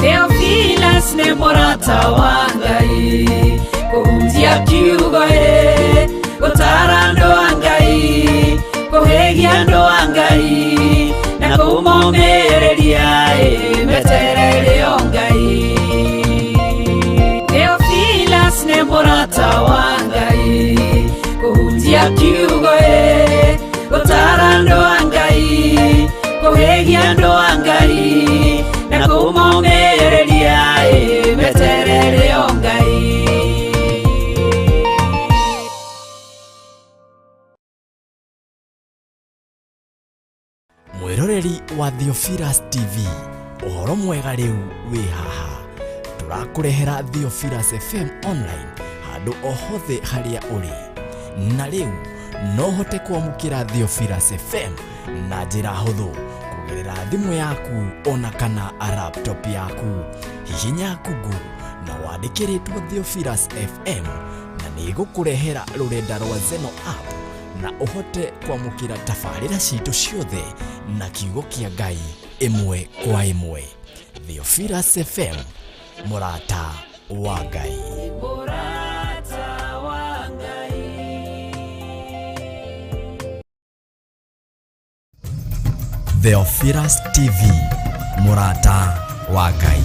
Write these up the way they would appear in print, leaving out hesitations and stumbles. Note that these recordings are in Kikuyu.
Theophilus nĩ mũrata wa Ngai, kũhunjia kiugo ĩ, gũtara andũ a Ngai, kũhĩgia andũ a Ngai, na kũmomĩrĩria ĩ, meterere o Ngai. Theophilus nĩ mũrata wa Ngai, kũhunjia kiugo ĩ, gũtara andũ a Ngai, kũhĩgia andũ a Ngai, na kũmomĩrĩria ĩ, meterere o Ngai. Mwiroreri wa Theophilus TV, ũhoro mwega rĩu wĩ haha. Tũrakũrehera Theophilus FM online handũ o hothe harĩa ũrĩ. Na rĩu no ũhote kwamũkĩra Theophilus FM na njĩra hũthũ kũgerera thimũ yaku ona kana laptop yaku. Hihinya Google na wandĩke rĩtwa Theophilus FM na nĩ ĩgũkũrehera rũrenda rwa Zeno app na ũhote kwamũkĩra tabarĩra citũ ciothe na kiugo kĩa Ngai ĩmwe kwa ĩmwe. Theophilus FM, mũrata wa Ngai. Mũrata wa Ngai. Theophilus TV, mũrata wa Ngai.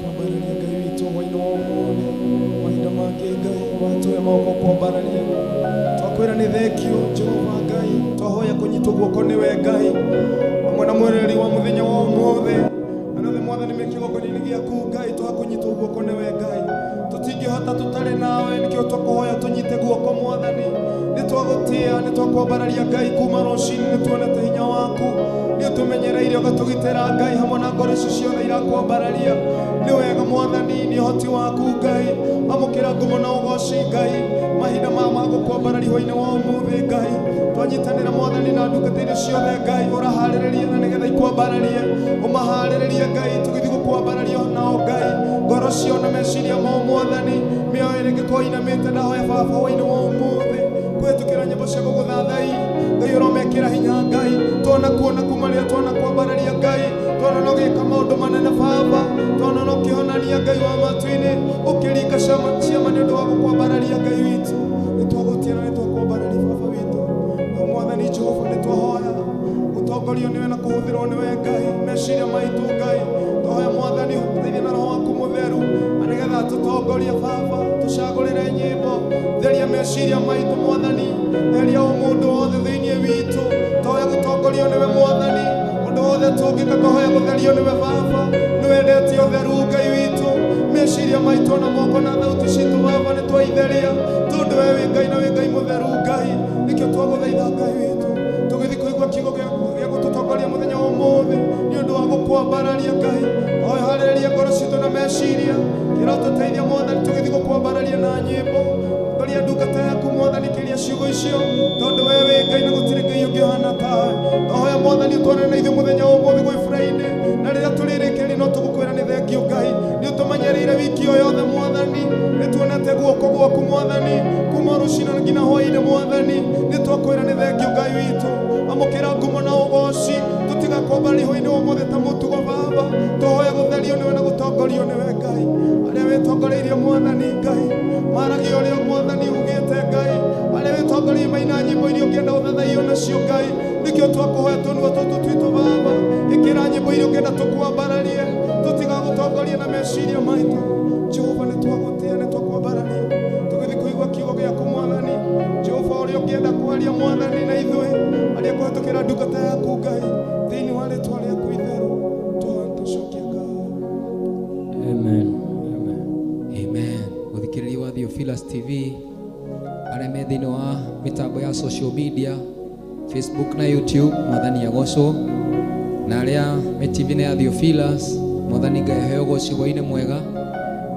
Kwambararia Ngai witũ hwainĩ wa ũmũthĩ, mahinda mangĩ Ngai watoe moko kwambararia, twakwĩra nĩ thengio Jehova Ngai, twahoya kũnyitwo guoko nĩwe Ngai hamwe na mwereri wa mũthenya wa ũmũthĩ anothe Mwathani me kĩgongona-inĩ gĩaku Ngai, twakũnyitwo guoko nĩwe Ngai, tũtingĩhota tũtarĩ nawe, nĩkĩo twakũhoya tũnyite guoko Mwathani. Nĩ twagũtĩa, nĩ twakwambararia Ngai, kuma rũcinĩ nĩ tuonete hinya waku, nĩ ũtũmenyereire. Gũtũgitĩra Ngai hamwe na ngoro icio ciothe irakwambararia. Nĩ wega Mwathani, nĩ ũhoti waku Ngai. Amũkĩra ngumo na ũgoci Ngai. Mahinda maya ma gũkwambararia hwaĩ-inĩ wa ũmũthĩ Ngai. Twanyitanĩra Mwathani na ndungata iria ciothe Ngai ũraharĩrĩria na nĩgetha ikwambararie. Ũmaharĩrĩrie Ngai tũgĩthiĩ gũkwambararia nao Ngai. Ngoro ciao na meciria mao Mwathani, mĩoyo ĩrĩa ĩngĩkorwo inamĩte ndahoya Baba hwaĩ-inĩ wa ũmũthĩ kũhĩtũkĩra nyĩmbo cia gũgũthathai Ngai ũromekĩra hinya Ngai. Twana kuona kuma rĩrĩa twana kwambararia Ngai, twana no gĩka maũndũ manene Baba, twana no kĩhonania Ngai wa matu-inĩ, ũkĩringa ciama nĩ ũndũ wa gũkwambararia Ngai witũ. Nĩ twagũtĩa na nĩ twakwambararia Baba witũ. Na Mwathani Jehova nĩ twahoya gũtongorio nĩwe na kũhũthĩrwo nĩwe Ngai, meciria maitũ Ngai. Twahoya Mwathani ũteithie na Roho waku Mũtheru na nĩgetha tũtongorie Baba, tũcagũrĩre nyĩmbo, theria meciria maitũ Mwathani, theria ũmũndũ wothe thĩinĩ witũ. Twahoya gũtongorio nĩwe Mwathani, ũndũ wothe tũngĩka twahoya gũtherio nĩwe Baba. Nĩwendete ũtheru Ngai witũ. Meciria maitũ na moko na thauti citũ Baba nĩ twaitheria, tondũ we wĩ Ngai na wĩ Ngai mũtheru Ngai. Nĩkĩo twagũthaitha Ngai witũ tũgĩthiĩ kũigua kiugo gĩa gũtũtongoria mũthenya wa ũmũthĩ nĩ ũndũ wa gũkwambararia Ngai. Hoya harĩrĩria ngoro citũ na meciria kĩrotũteithia Mwathani tũgĩthiĩ gũkwambararia na nyĩmbo. Ngoria ndungata yaku Mwathani kĩria ciugo icio, tondũ we wĩ Ngai na gũtirĩ Ngai ũngĩ ũhana tawe. Twahoya Mwathani ũtwarane na ithuĩ mũthenya wa ũmũthĩ gwĩ Friday, na rĩrĩa tũrĩrĩkĩria no tũgũkwĩra nĩ thengiũ Ngai. Nĩ ũtũmenyereire wiki ĩyo yothe Mwathani, nĩ tuonete guoko gwaku Mwathani kuma rũcinĩ nginya hwaĩ-inĩ Mwathani. Nĩ twakwĩra nĩ thengiũ Ngai witũ. Amũkĩra ngumo na ũgoci, tũtigakwambararia hwaĩ-inĩ wa ũmũthĩ ta mũtugo Baba. Twahoya gũtherio nĩwe na gũtongorio nĩwe Ngai. Arĩa wĩtongoreirie Mwathani Ngai, maragia ũrĩa Mwathani ugĩte Ngai. Arĩa wĩtongoreirie maina nyĩmbo iria ũngĩenda ũthathaiyo nacio Ngai. Nĩkĩo twakũhoya tũnua tũtũ twitũ Baba, ĩkĩra nyĩmbo iria ũngĩenda tũkwambararie, tũtigagũtongoria na meciria maitũ. Jehova nĩ twagũtĩa, nĩ twakwambararia tũgĩthiĩ kũigua kiugo gĩaku Mwathani. Jehova ũrĩa ũngĩenda kwaria Mwathani na ithuĩ, arĩa kũhĩtũkĩra ndungata yaku Ngai, thĩinĩ wa rĩtwa rĩaku itheru tũcokie ngatho. Amen. Amen. Amen. Mũthikĩrĩria wa Theophilus TV, arĩa me thĩinĩ wa mĩtambo ya social media, Facebook na YouTube, Mwathani agocwo. Na arĩa me TV-inĩ ya Theophilus, Mwathani Ngai aheo ũgoci hwaĩ-inĩ mwega.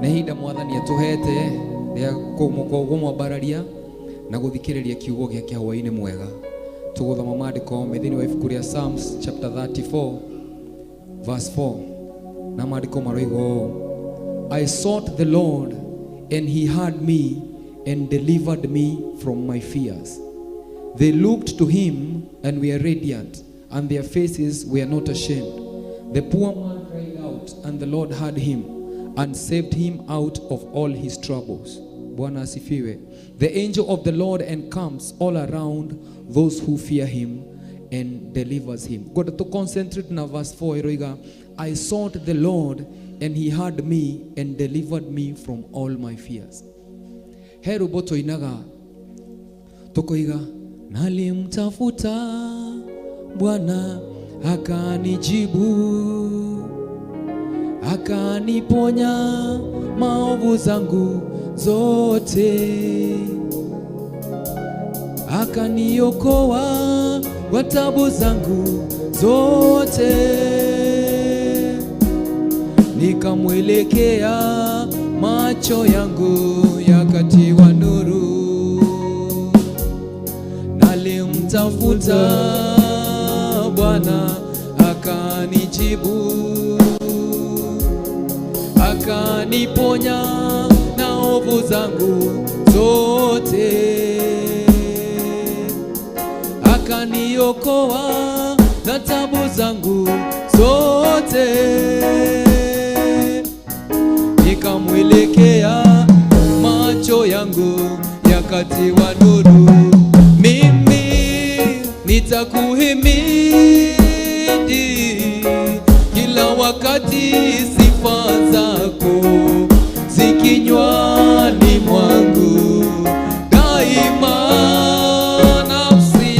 Nĩ ihinda Mwathani atũhete rĩa kũmwambararia na gũthikĩrĩria kiugo gĩake hwaĩ-inĩ mwega. Tũgũthoma maandĩko me thĩinĩ wa ibuku rĩa Psalms chapter 34 verse 4, na maandĩko maroiga ũũ: I sought the Lord and he heard me and delivered me from my fears. They looked to him and were radiant, and their faces were not ashamed. The poor man cried out, and the Lord heard him and saved him out of all his troubles. Bwana asifiwe. The angel of the Lord encamps all around those who fear him and delivers him. God to concentrate na verse 4 iroiga, I sought the Lord and he heard me and delivered me from all my fears. He rwĩmbo tũinaga tukoiga, nalimtafuta Bwana akanijibu, akaniponya maovu zangu zote, akaniokoa kwa tabu zangu zote, nikamwelekea macho yangu yakatiwa nuru. Nalimtafuta Bwana akanijibu, akaniponya na ovu zangu zote, akaniokoa na tabu zangu zote, nikamwelekea macho yangu yakatiwa nuru. Mimi nitakuhimidi kila wakati, sifa zako zikinywani mwangu daima. Nafsi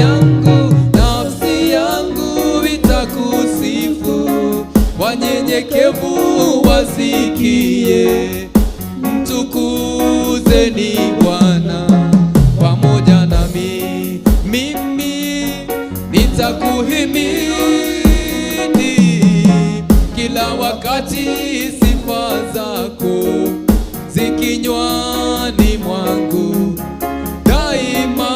yangu itakusifu, wanyenyekevu wasikie. Mtukuzeni Bwana pamoja nami, mimi nitakuhimidi Kila wakati sifa zako zikinywani mwangu daima.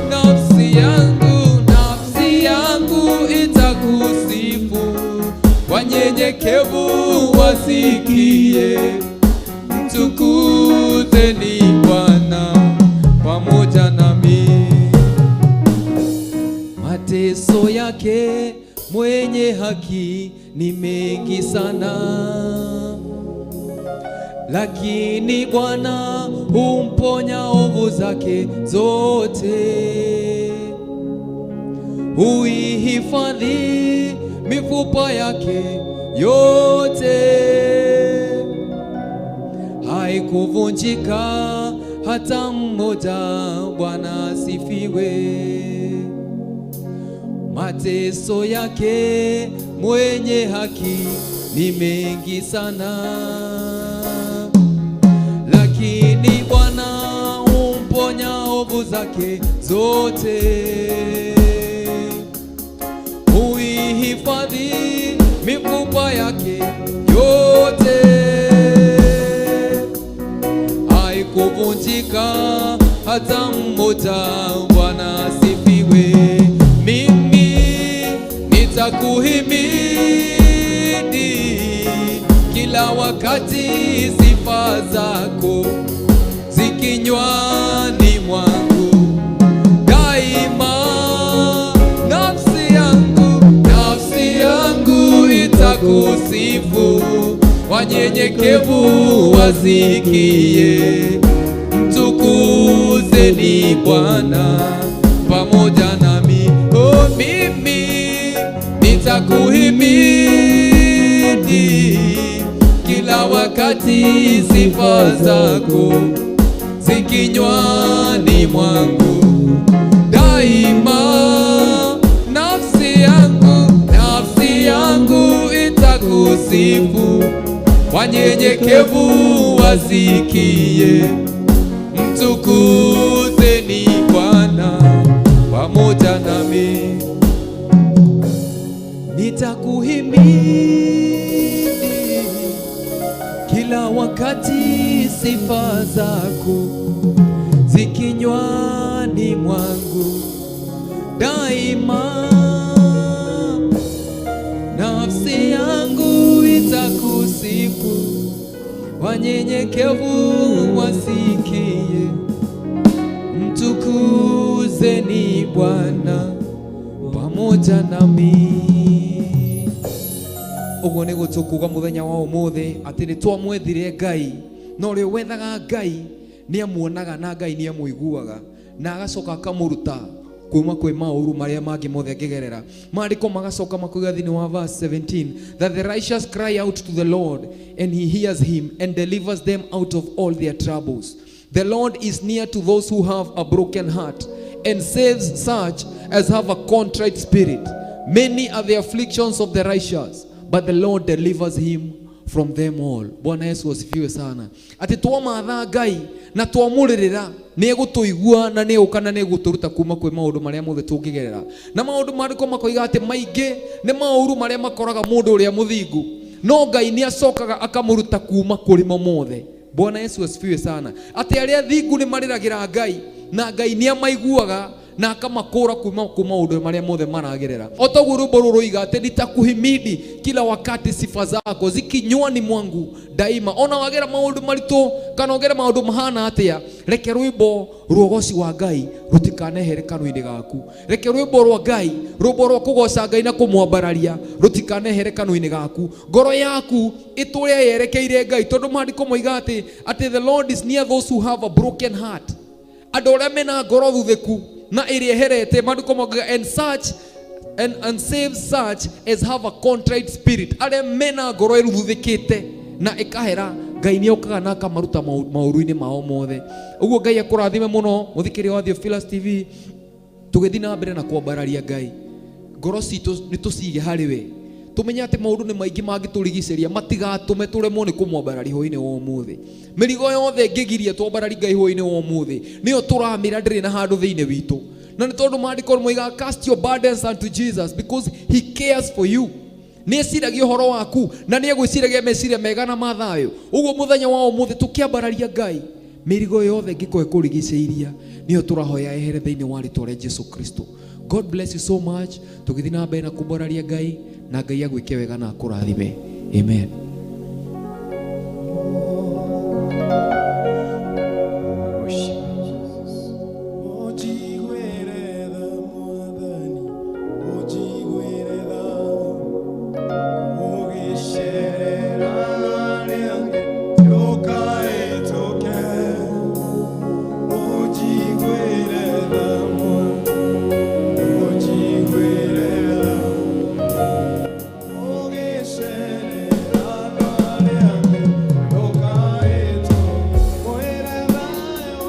Nafsi yangu, nafsi yangu itakusifu, wanyenyekevu wasikie. Mtukuzeni Bwana pamoja nami. Mateso yake mwenye haki ni mengi sana, lakini Bwana humponya ovu zake zote. Huihifadhi mifupa yake yote, haikuvunjika hata mmoja. Bwana asifiwe. Mateso yake mwenye haki ni mengi sana, lakini Bwana humponya ovu zake zote. Huihifadhi mifupa yake yote, haikuvunjika hata mmoja. Bwana asifiwe. Mimi nitakuhimidi kila wakati, sifa zako zikinywani mwangu daima. Nafsi yangu, nafsi yangu itakusifu, wanyenyekevu wasikie. Mtukuzeni Bwana pamoja nami. Oh, mimi nitakuhimidi kila wakati, sifa zako zikinywani mwangu daima. Nafsi yangu, nafsi yangu itakusifu, wanyenyekevu wasikie. Mtukuzeni Bwana pamoja nami. Nitakuhimidi kila wakati, sifa zako zikinywani mwangu daima. Nafsi yangu itakusifu, wanyenyekevu wasikie. Mtukuzeni Bwana pamoja nami. Ũguo nĩguo tũkuga mũthenya wa ũmũthĩ atĩ nĩ twamwethire Ngai, na ũrĩa wethaga Ngai nĩ amuonaga na Ngai nĩ amũiguaga na agacoka akamũruta kuma kwĩ maũru marĩa mangĩ mothe angĩgerera. Maandĩko magacoka makoiga thĩinĩ wa verse 17 that the righteous cry out to the Lord and he hears him and delivers them out of all their troubles. The Lord is near to those who have a broken heart and saves such as have a contrite spirit. Many are the afflictions of the righteous, but the Lord delivers him from them all. Bwana Yesu asifiwe sana. Ati twamatha Ngai na twamũrĩrĩra nĩ egũtũigua na nĩ egũka na nĩ egũtũruta kuma kwĩ maũndũ marĩa mothe tũngĩgerera. Na maũndũ maandĩko makoiga atĩ maingĩ nĩ maũru marĩa makoraga mũndũ ũrĩa mũthingu, no Ngai nĩ acokaga akamũruta kuma kũrĩ mo mothe. Bwana Yesu asifiwe sana. Atĩ arĩa athingu nĩ marĩragĩra Ngai na Ngai nĩ amaiguaga na akamakũra kuma kũ maũndũ marĩa mothe maragerera. O toguo rwĩmbo rũrũ rũiga atĩ nitakuhimidi kila wakati, sifa zako zikinywani mwangu daima. Ona wagera maũndũ maritũ kana ũgere maũndũ mahana atĩa, reke rwĩmbo rwa ũgoci wa Ngai rũtikanehere kanua-inĩ gaku. Reke rwĩmbo rwa Ngai, rwĩmbo rwa kũgoca Ngai na kũmwambararia rũtikanehere kanua-inĩ gaku. Ngoro yaku ĩtũre yerekeire Ngai, tondũ maandĩko moiga atĩ atĩ the Lord is near those who have a broken heart, andũ arĩa mena ngoro thuthĩku na ĩrĩa ĩherete. Maandĩko maugaga and such and save such as have a contrite spirit, arĩa mena ngoro ĩruthuthĩkĩte na ĩkahera, Ngai nĩ okaga na akamaruta maũru-inĩ mao mothe. Ũguo Ngai akũrathime mũno mũthikĩrĩria wa Theophilus TV, tũgĩthiĩ na mbere na kwambararia Ngai. Ngoro citũ nĩ tũcige harĩ we, tũmenye atĩ maũndũ nĩ maingĩ mangĩtũrigicĩria matigatũme tũremwo nĩ kũmwambarari hwainĩ wa ũmũthĩ. Mĩrigo yothe ĩngĩgiria twambarari Ngai hwainĩ wa ũmũthĩ nĩyo tũramĩra ndĩrĩ na handũ thĩinĩ witũ, na nĩ tondũ maandĩko moigaga cast your burdens unto Jesus because he cares for you. Nĩ eciragia ũhoro waku na nĩ egwĩciragia meciria mega na mathayo. Ũguo mũthenya wa ũmũthĩ tũkĩambararia Ngai, mĩrigo yothe ĩngĩkorwo ĩkũrigicĩiria nĩyo tũrahoya ehere thĩinĩ wa rĩtwa rĩa Jesu Kristo. God bless you so much. Tũgĩthiĩ na mbere na kumbararia Ngai, na Ngai agwĩke wega na akũrathime. Amen. Ũnjiguĩre tha Mwathani, ũnjiguĩre tha. Ũgĩcerera arĩa angĩ, ndũkahĩtũke. Ũnjiguĩre tha Mwathani, ũnjiguĩre tha. Ũgĩcerera arĩa angĩ, ndũkahĩtũke. Mwĩre thayũ.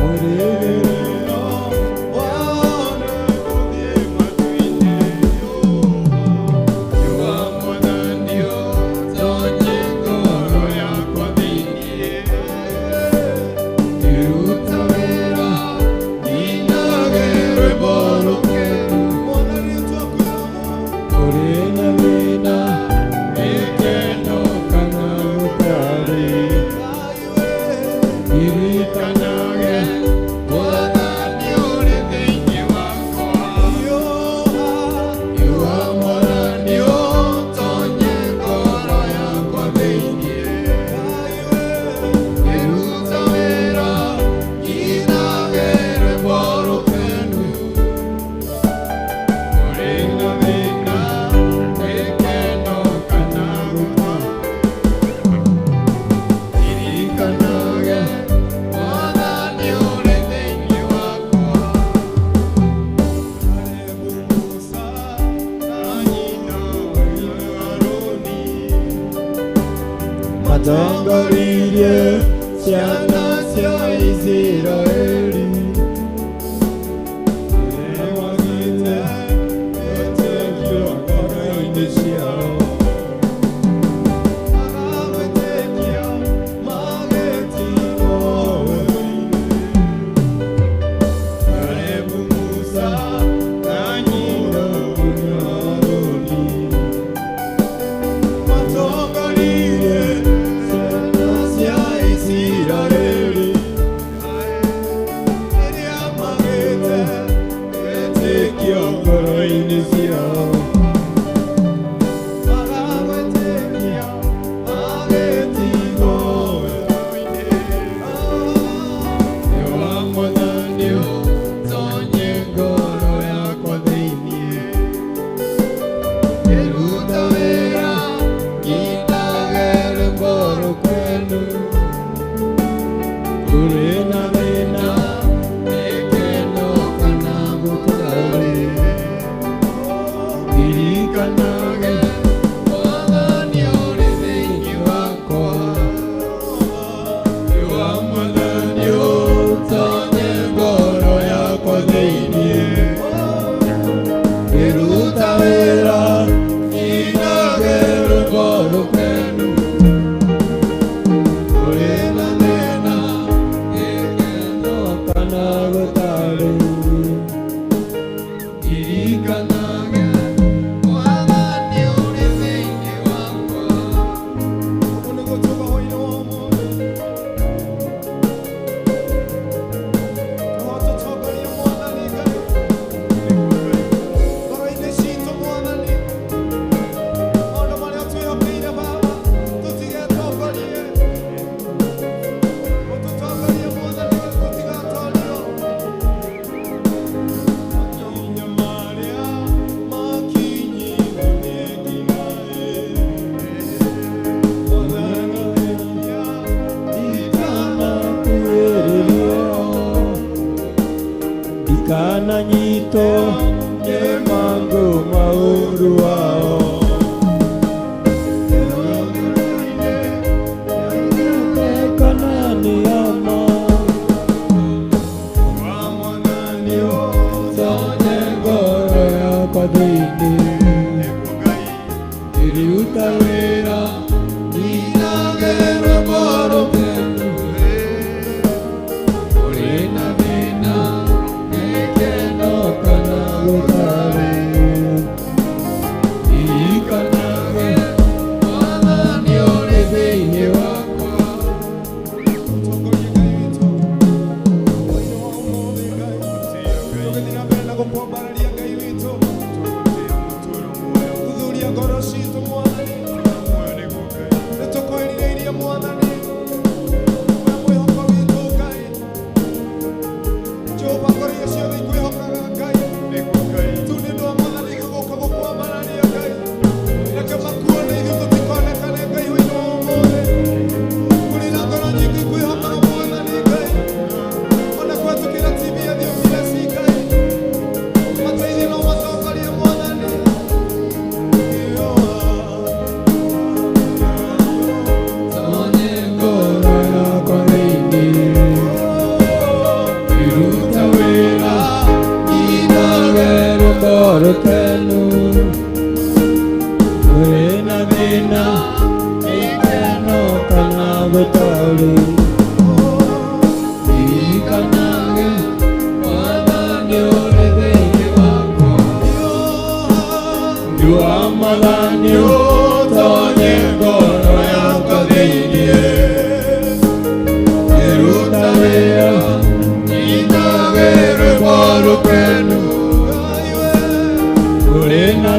Mwĩrĩgĩrĩro wao nĩ gũthiĩ matu-inĩ. Yua mwathani ũtonye ngoro yakwa thĩinĩ, ngĩruta wĩra nyinage rwĩmbo rũkenu. Mwathani twakwĩra Kũrĩ na thĩna, gĩkeno kana gũtarĩ, Ngai we. Ririkanage mwathani ũrĩ thĩinĩ wakwa. Yua mwathani ũtonye ngoro yakwa thĩinĩ, ngĩruta wĩra nyinage rwĩmbo rũkenu. Kũrĩ na thĩna, gĩkeno kana gũtarĩ, ririkanage mwathani ũrĩ thĩinĩ wakwa. Kalebu Musa Na nyina Harũni matongoririe ciana cia Isiraeli. Nĩmagĩte wĩtĩkio ngoro-inĩ ciao. Makamwĩtĩkia magĩtigwo werũ-inĩ. Kalebu Musa na nyina Harũni Matongoririe ciana cia Isiraeli. Rĩrĩa magĩte wĩtĩkio ngoro-inĩ ciao. Makamwĩtĩkia magĩtigwo werũ-inĩ. Yua mwathani ũtonye ngoro yakwa thĩinĩ, ngĩruta wĩra nyinage rwĩmbo rũkenu. Kũrĩ na thĩna, Gĩkeno kana gũtarĩ, ririkanage mwathani ũrĩ thĩinĩ wakwa. Yua mwathani ũtonye ngoro yakwa thĩinĩ, ngĩruta wĩra nyinage rwĩmbo rũkenu. Kũrĩ na thĩna, gĩkeno kana gũtarĩ, ririkanage mwathani ũrĩ thĩinĩ wakwa. Ũguo nĩguo tuuga hwaĩ-inĩ wa ũmũthĩ. Tũhoe tũtongorie Mwathani Ngai. Ngoro-inĩ citũ Mwathani, maũndũ marĩa twĩhokeire Baba, tũtigetongorie. Ũtũtongorie Mwathani tũtigatorio. Makinya marĩa makinyirwo nĩ nginya-ĩ. Ndikananyitwo nĩ mangũ ma ũũru wao. Kana nĩ a ma. Yua mwathani Tonye ngoro yakwa thĩinĩ, ngĩruta wĩra nyinage rwĩmbo rũkenu. Kũrĩ na thĩna, gĩkeno kana gũtarĩ. gũtarĩ,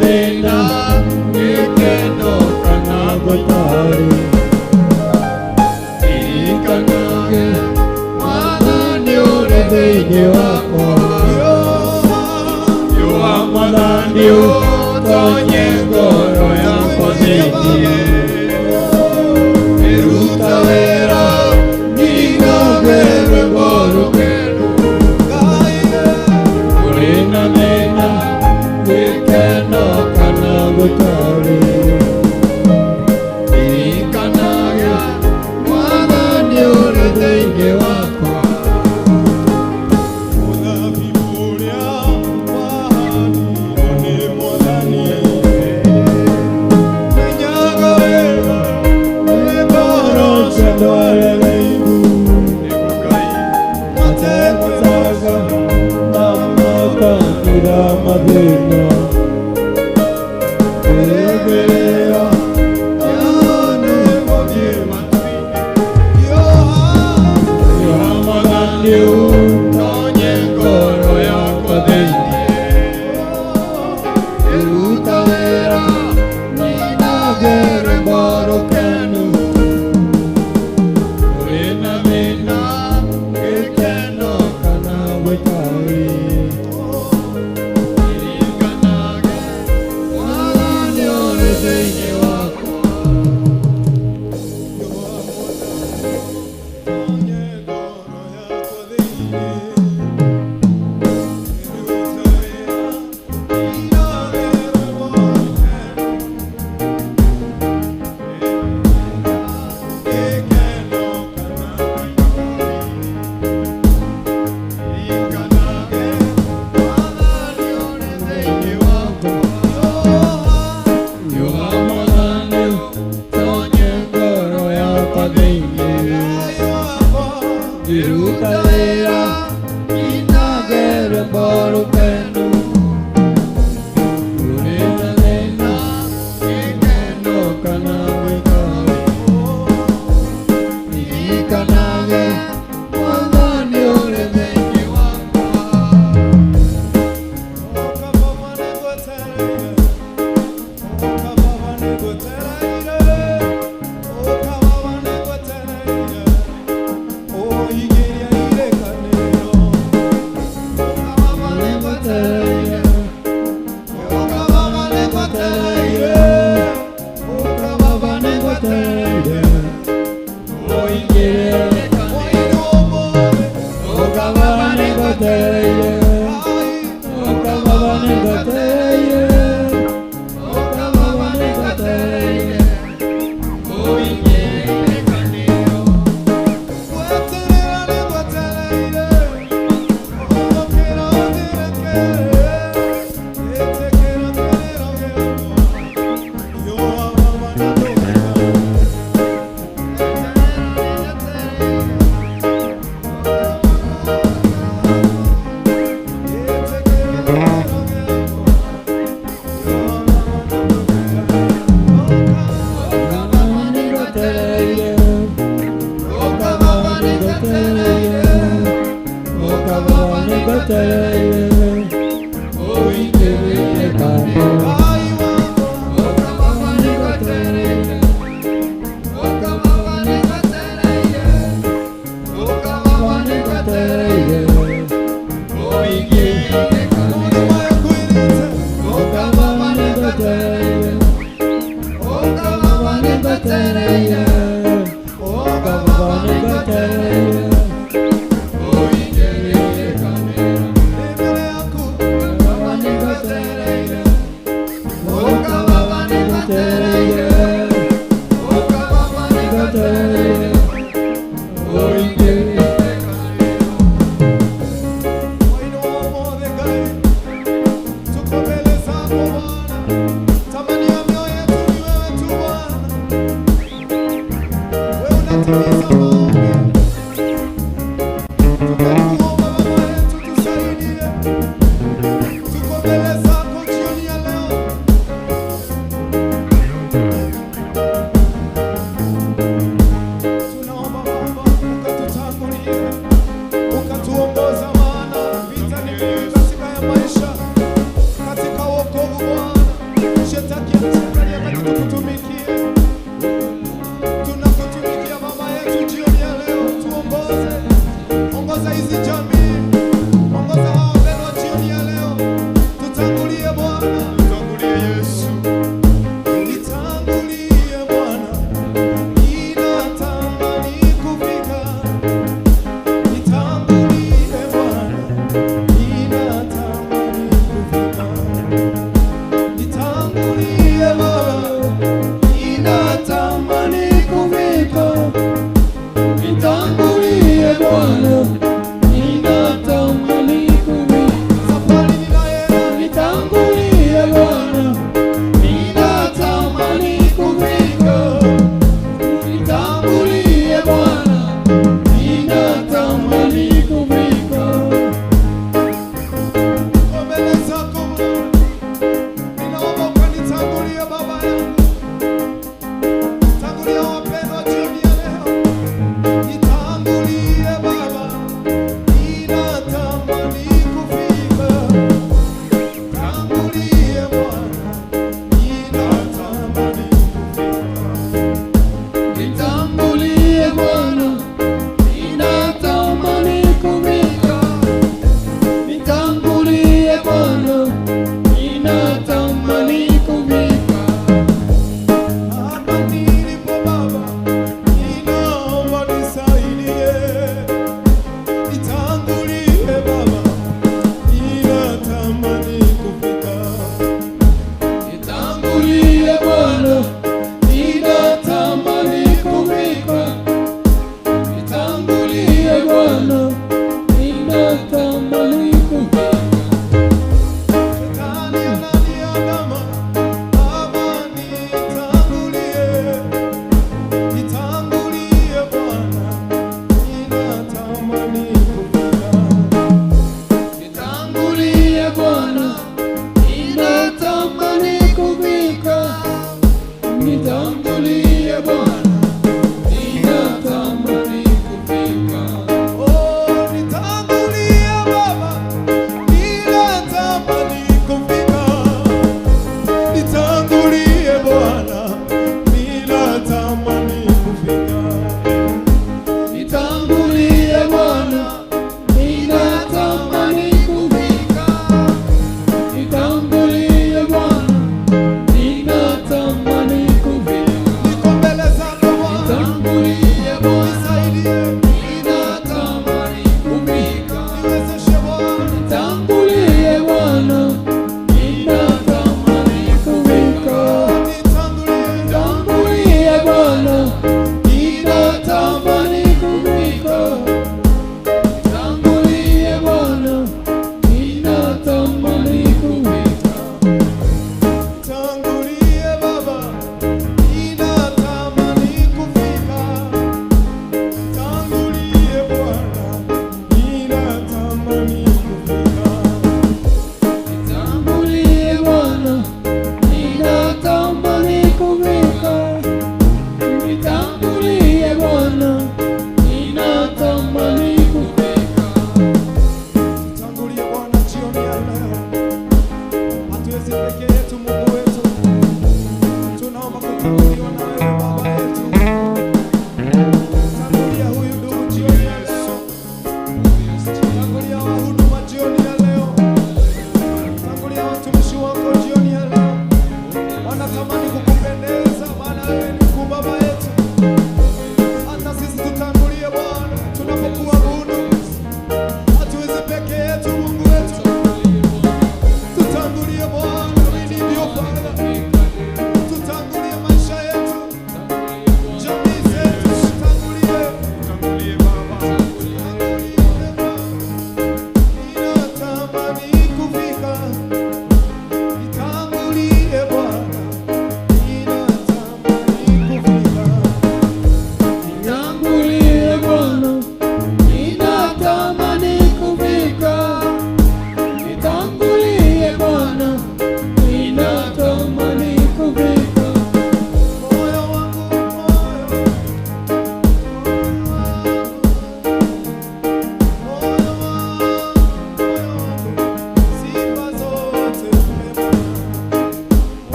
thĩna, gĩkeno kana gũtarĩ. Ririkanage Mwathani ũrĩ thĩinĩ wakwa. Riũa Mwathani ũtonye ngoro yakwa thĩinĩ. Ĩruta wĩra nyinage rwĩmbo rũkenu. Kũrĩ na thĩna, gĩkeno kana gũtarĩ. Ririkanage Mwathani ũrĩ thĩinĩ wakwa. Mũthabibũ ũrĩa wahandirwo nĩ Mwathani, menyaga wega nĩ ngoro cia andũ arĩa thingu. Matekwĩhoka na makanira mathĩna. Kwĩgĩrĩra yao nĩgũthiĩ matu-inĩ. Riũa Mwathani ũtonye ngoro yakwa thĩinĩ. Ĩruta wĩra nyinage rwĩmbo rũkenu. Kũrĩ na thĩna, gĩkeno kana gũtarĩ. Ririkanage Mwathani ũrĩ thĩinĩ wakwa. Ũtonye ngoro yakwa thĩinĩ. Ĩruta wĩra nyinage rwĩmbo rũkenu. Gĩkeno kana gũtarĩ. Ririkanage Mwathani ũrĩ thĩinĩ wakwa. Riũa Mwathani ũtonye ngoro yakwa thĩinĩ. Ngĩruta wĩra nyinage rwĩmbo rũkenu. Kũrĩ na thĩna, gĩkeno kana gũtarĩ. Ririkanage Mwathani ũrĩ thĩinĩ wakwa. Yeah. jamii. Ongoza hawa wapendwa jioni ya leo. Tutangulie Bwana. Tutangulie Yesu. Nitangulie Bwana. Ninatamani kufika. Nitangulie Bwana. Ninatamani kufika. Nitangulie Baba. Ninatamani kufika. Nitangulie Bwana. Ninatamani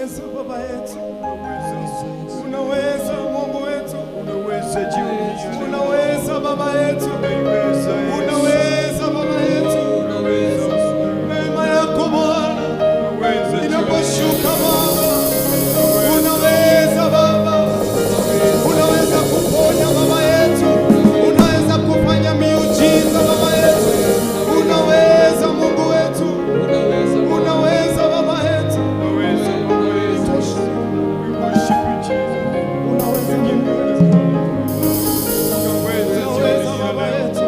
Unaweza Baba yetu, unaweza Mungu wetu, unaweza Baba yetu, unaweza Baba yetu. Neema yako Bwana inaposhuka Baba, unaweza Baba, unaweza kuponya Baba yetu, unaweza kufanya miujiza Baba yetu, unaweza Mungu wetu, unaweza Baba yetu, unaweza Mungu wetu, unaweza Baba yetu.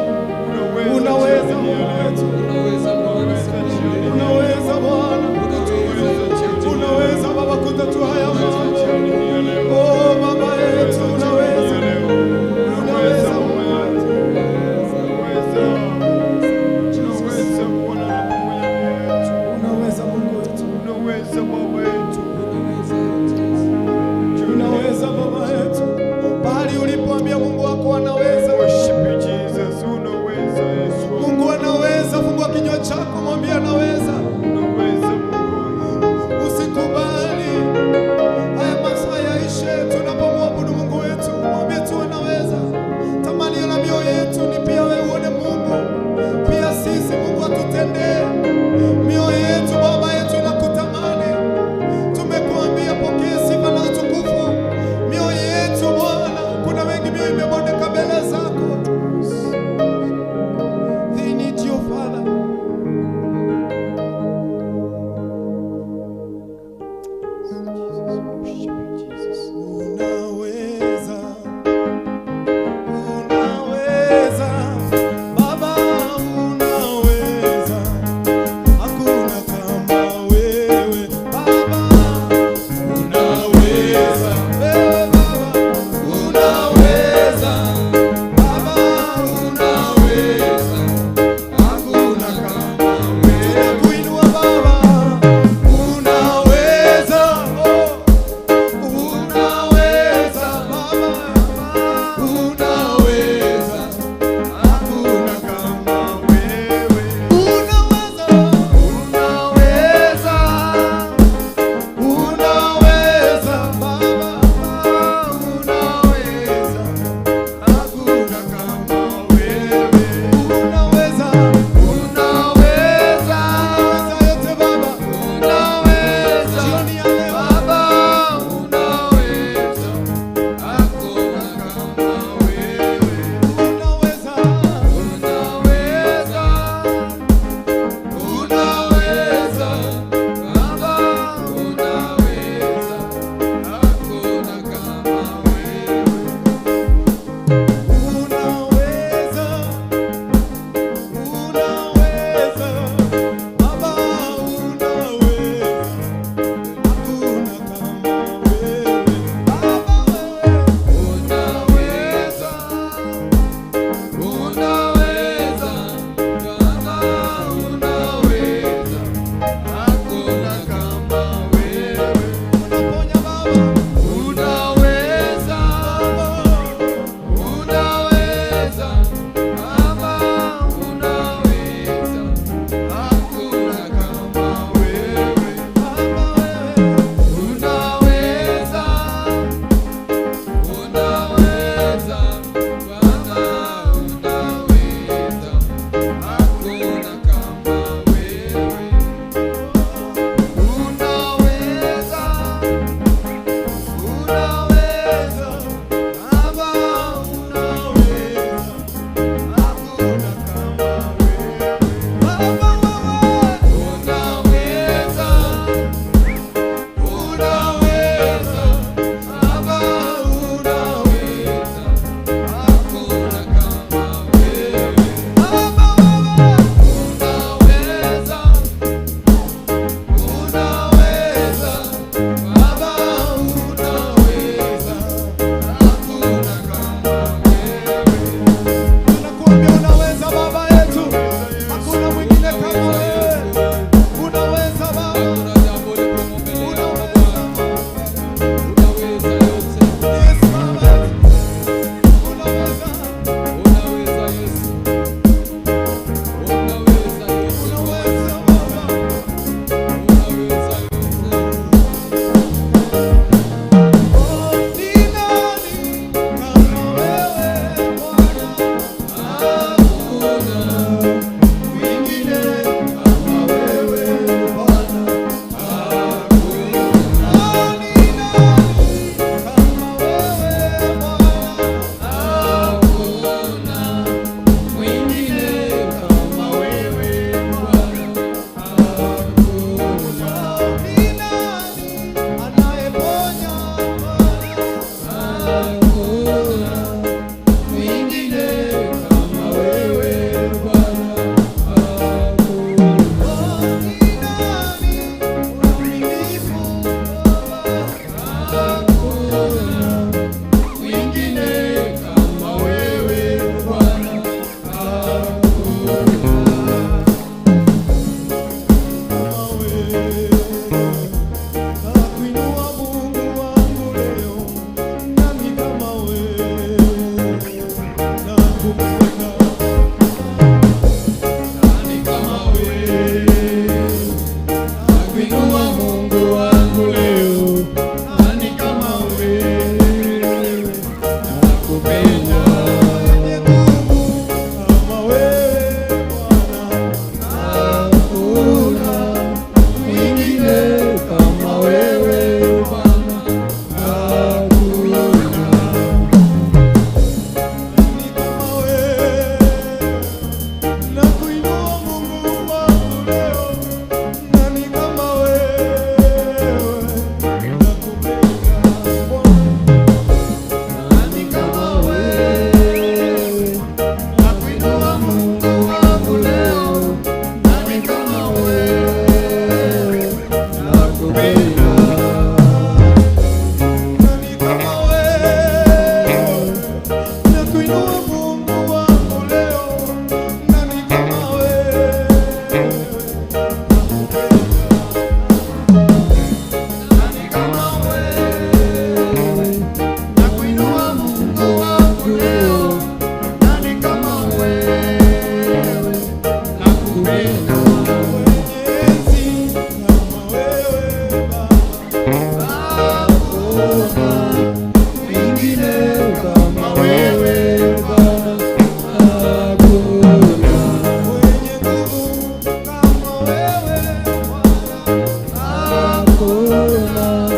Hakuna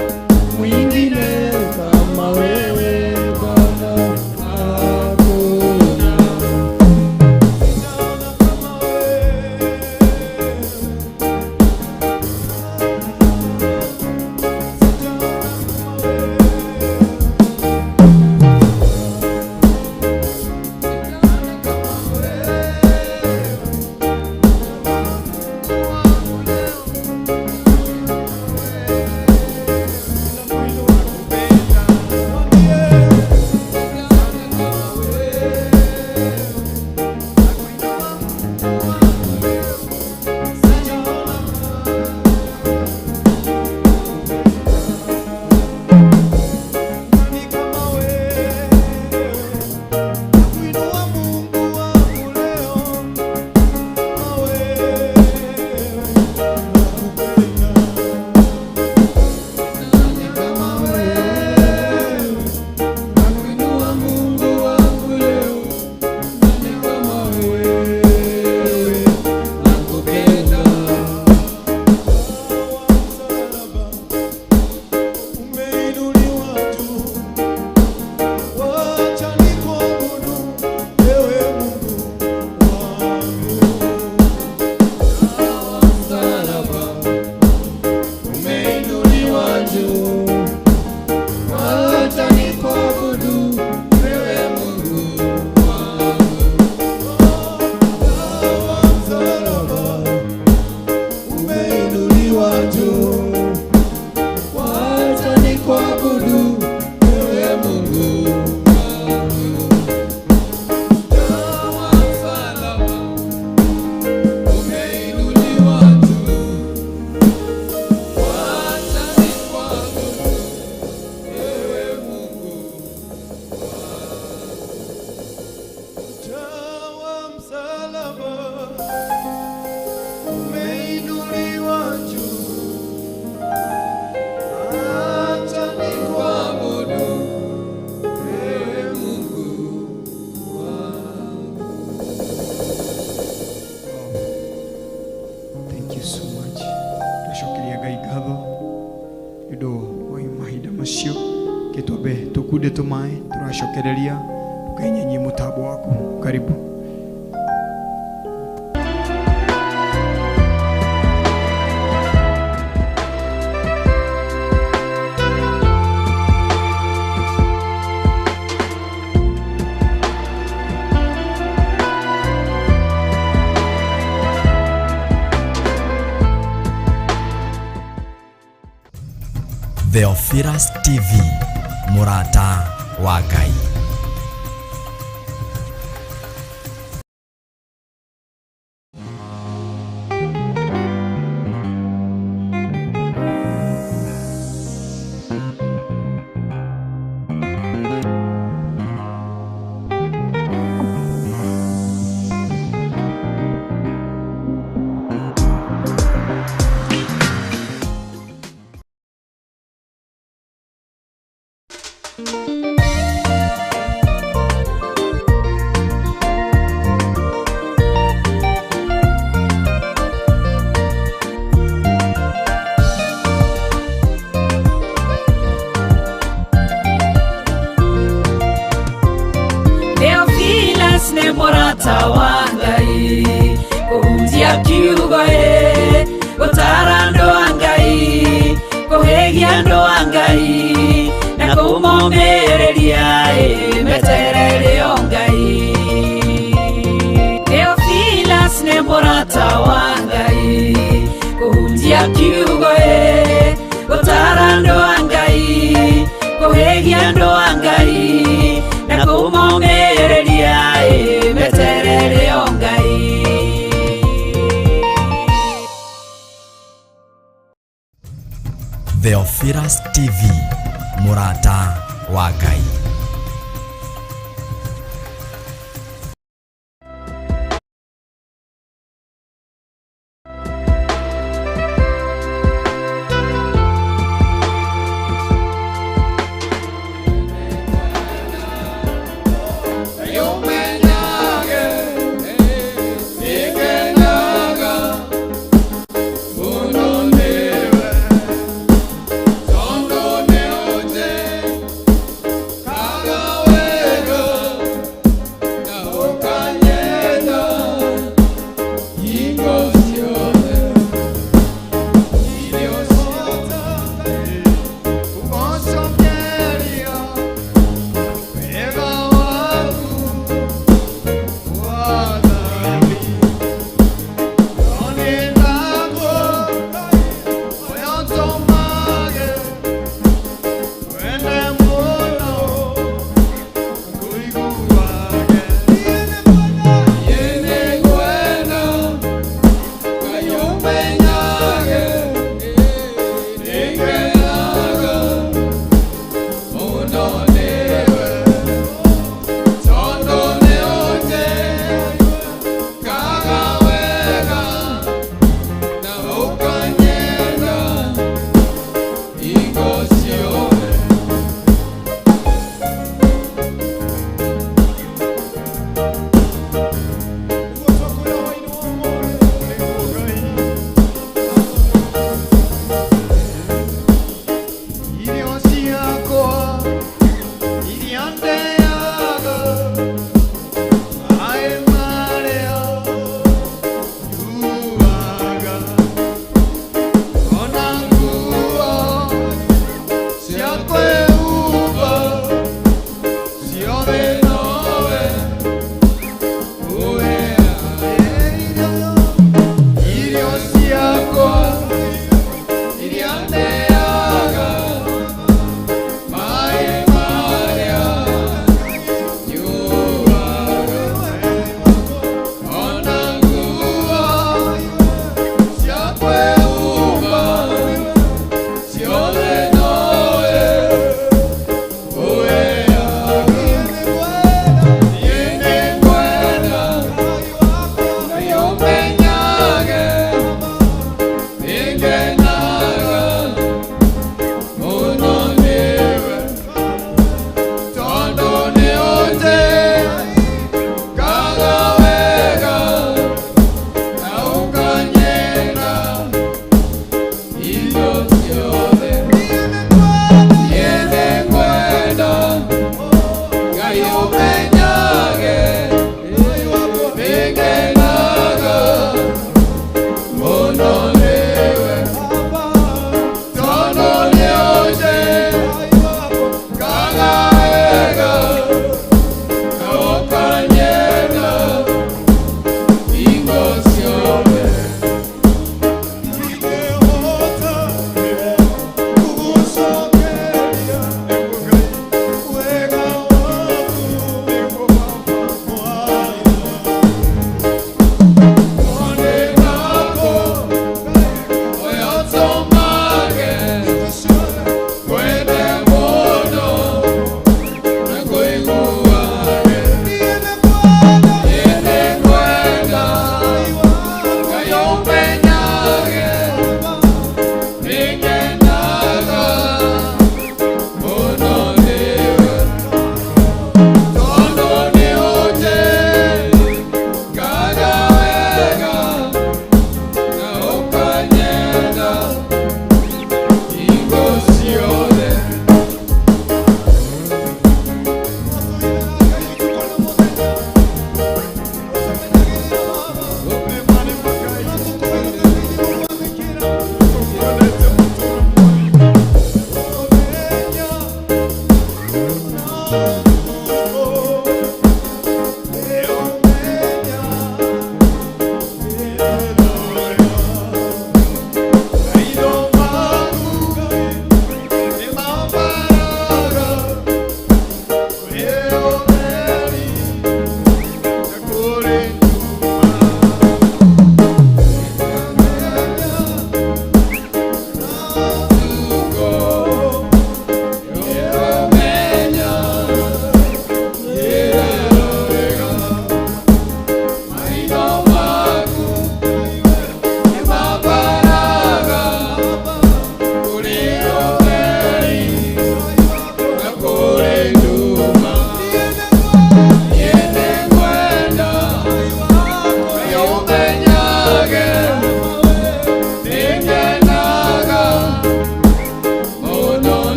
mwingine kama wewe Bwana, hakuna. Nakuinua Mungu wangu leo, nani kama wewe? Nakupenda. Umeinuliwa juu, wacha nikuabudu ewe Mungu wangu. Msalaba umeinuliwa juu, wacha nikuabudu wewe Mungu wangu. Msalaba umeinuliwa juu, Wacha nikuabudu wewe Mungu wangu. Dawa msalaba umeinuliwa juu, wacha nikuabudu wewe Mungu. Jawa msalaba umeinuliwa juu, acha nikuabudu Wewe Mungu Thank you so much. Twacokeria Ngai ngatho nĩ ũndũ wa mahinda macio kĩtwambe tũkunde tũmaĩ tũracokereria tũkenyenyie mũtambo waku karibu. Theophilus TV, mũrata wa Ngai. Theophilus nĩ mũrata wa Ngai, kũhunjia kiugo ĩ, gũtaara andũ a Ngai, kũhĩgia andũ a Ngai, na kũmomĩrĩria ĩ, meterere o Ngai. Theophilus nĩ mũrata wa Ngai, kũhunjia kiugo ĩ, gũtaara andũ a Ngai, kũhĩgia andũ a Ngai, na kũmomĩrĩria ĩ, meterere o Ngai. Theophilus TV, mũrata wa Ngai. Yumenyage, ikenaga, muno niwe.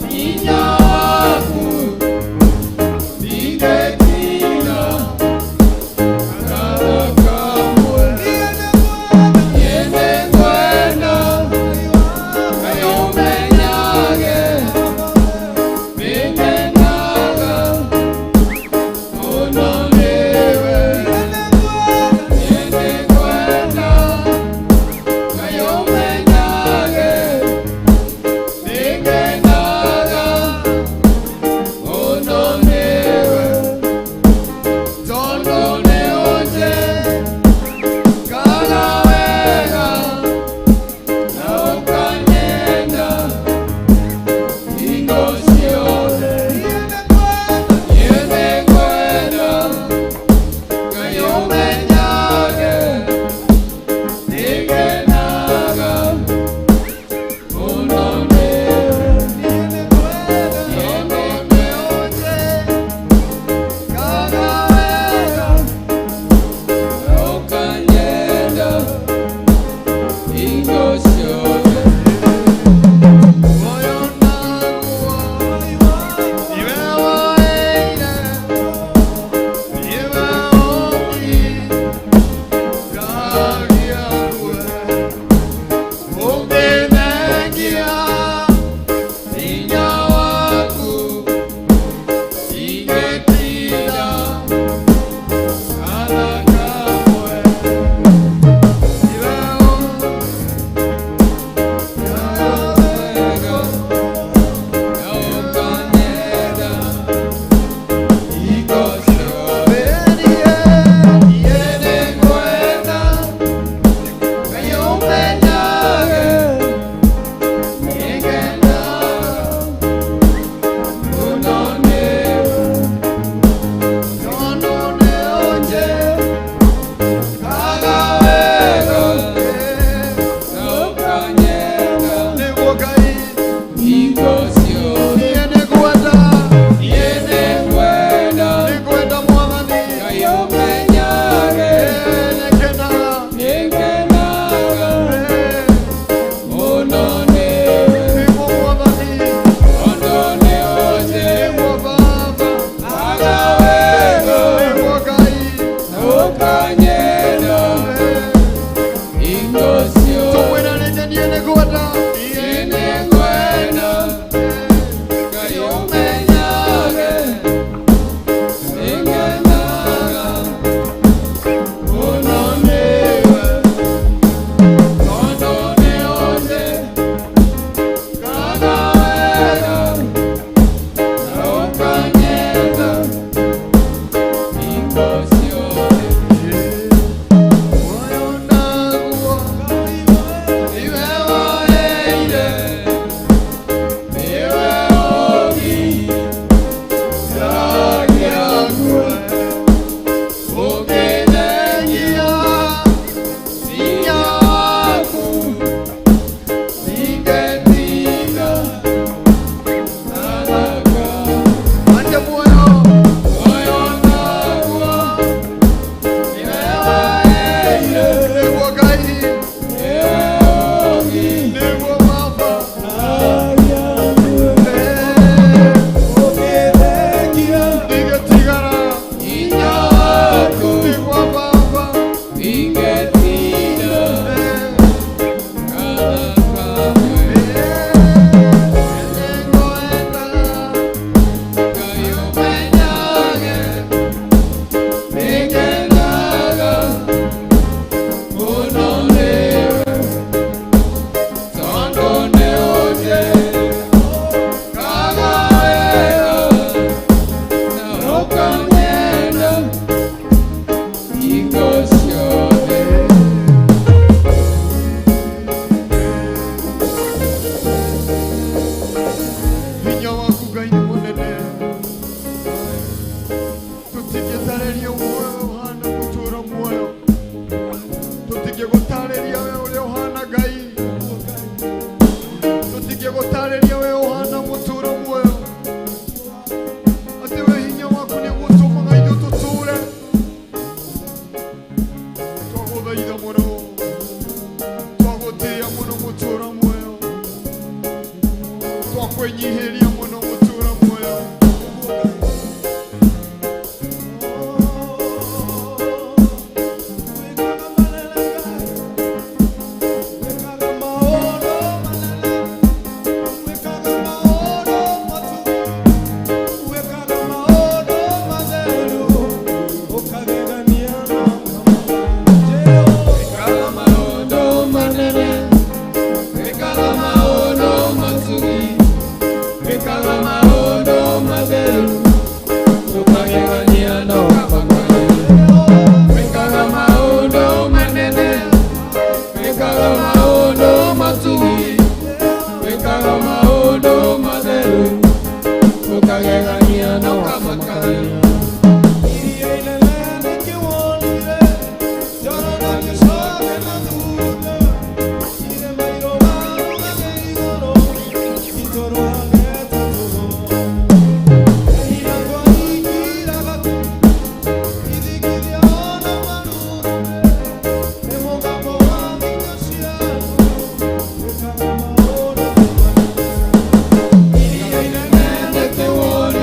Hinya waku.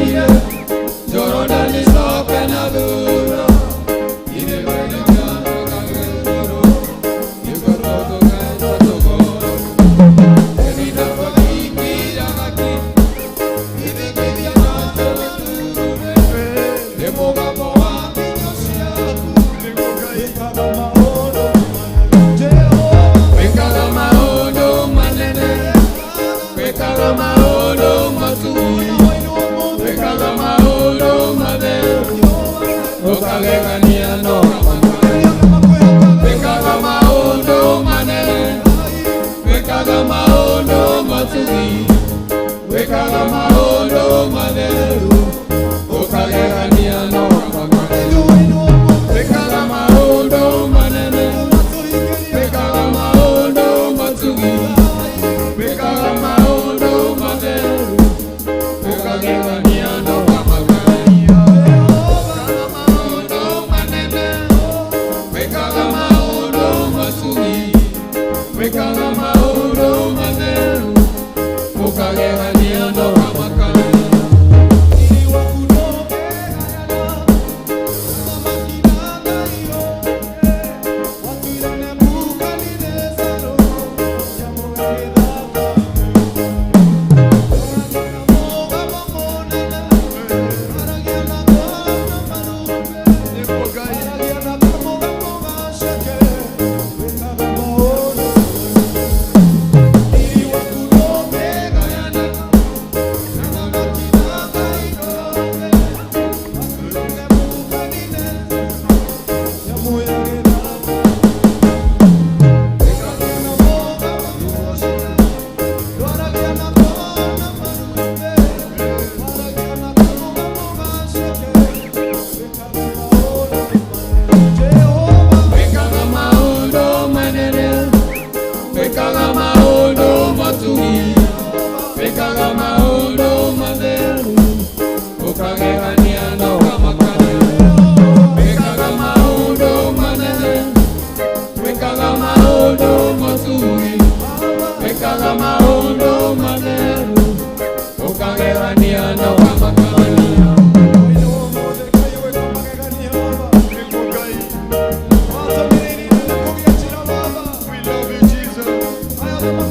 Watũmire Jorodani coke na thutha irĩma-inĩ kĩa igũrũ nĩguo tũtũkenja tũgoro ĩrinda tũgĩikiraga ki ithingithia na tũgĩture nĩ mũgambo wa indo ciaku wĩkaga maũndũ manene wĩkaga maũndũ matugi wĩkaga maũndũ matheru ũkagegania no wĩkaga maũndũ manene wĩkaga maũndũ matugi wĩkaga maũndũ matheru ũkagegania no wĩkaga maũndũ manene wĩkaga maũndũ matugi wĩkaga maũndũ matheru ũkagegania no maũndũ manene wĩkaga maũndũ matugi wĩkaga maũndũ matheru ũkagegania no makania. Wĩkaga maũndũ manene wĩkaga maũndũ matugi wĩkaga maũndũ matheru ũkagegania na ũkamakania wĩkaga maũndũ manene wĩkaga maũndũ matugi wĩkaga maũndũ matheru ũkagegania na ũkamakania. We love you, Jesus.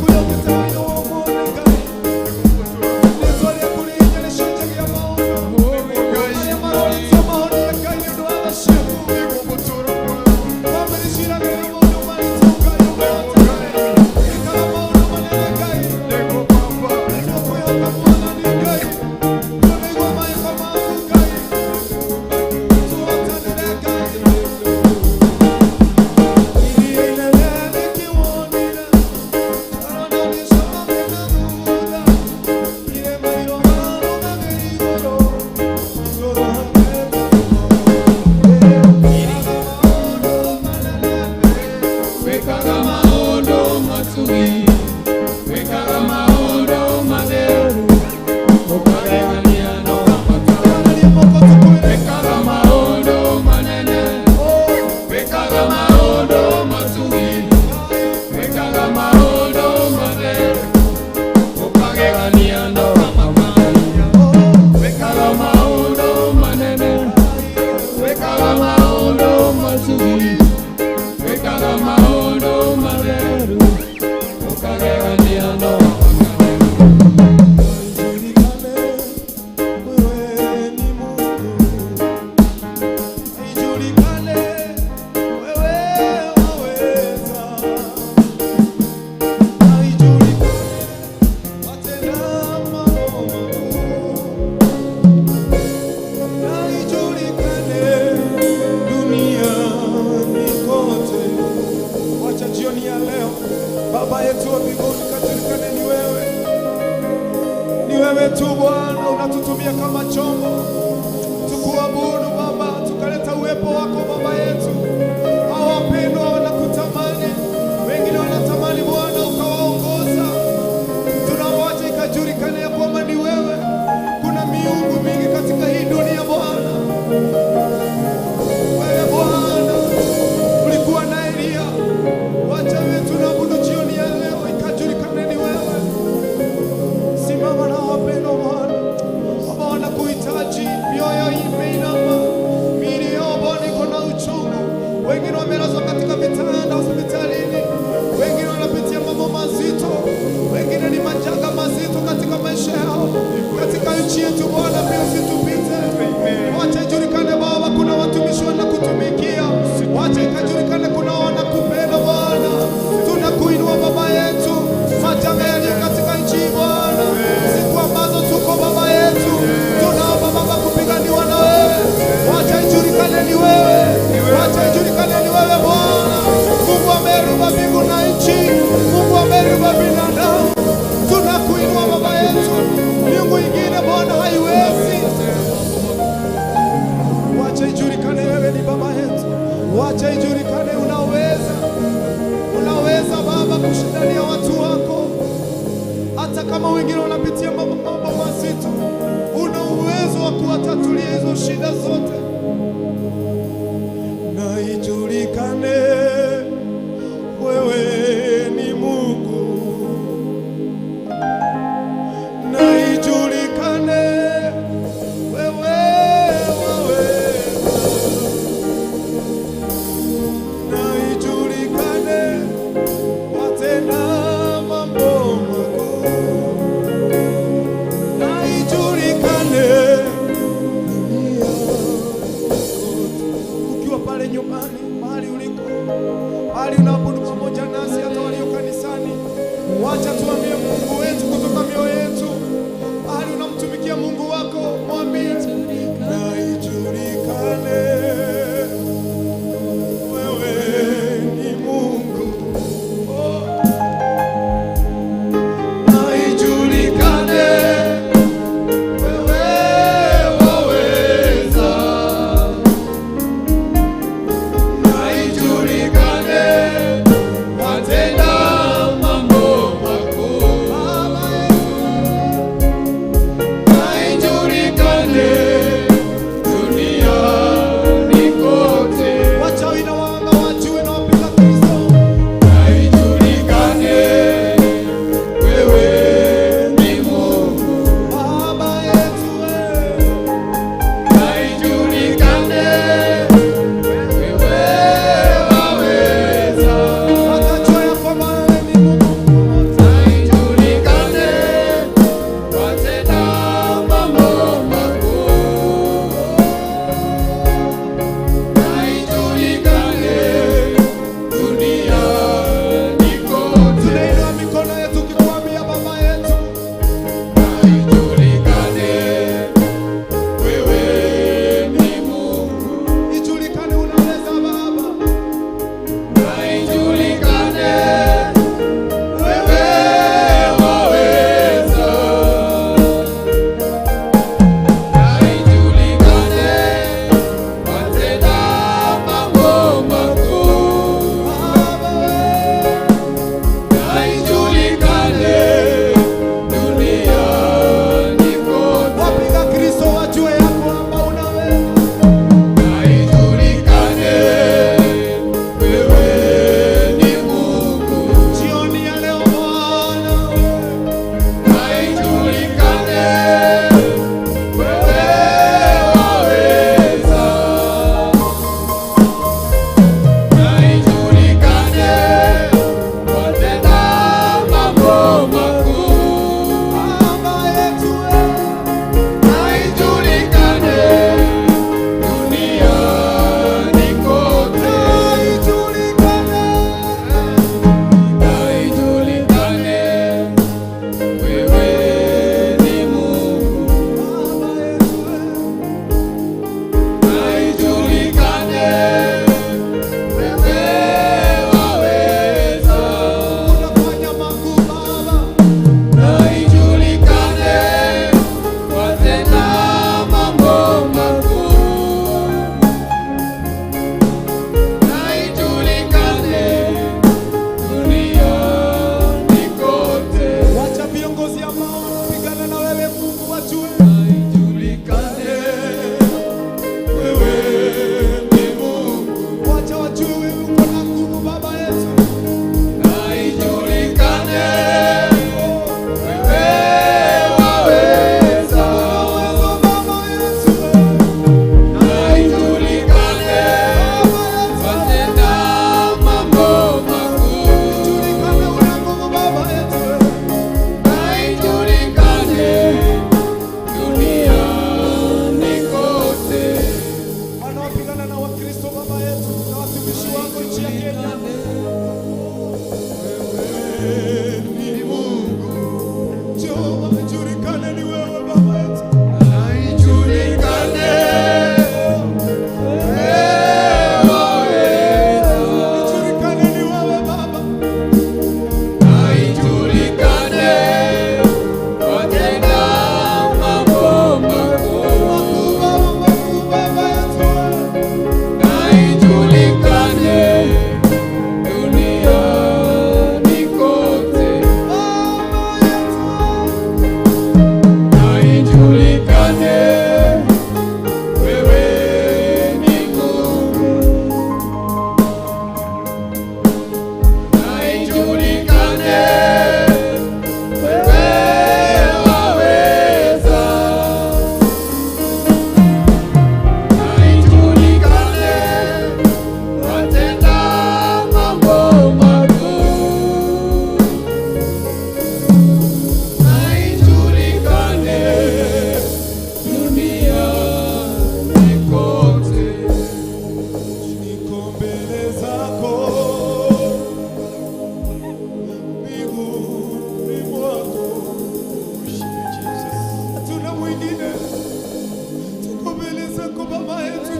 Wa kuwatatulia hizo shida zote. Na ijulikane wewe ni Mungu, na ijulikane wewe waweza, na ijulikane watenda mambo makuu, na ijulikane dunia kote. Ukiwa pale nyumbani, mahali uliko,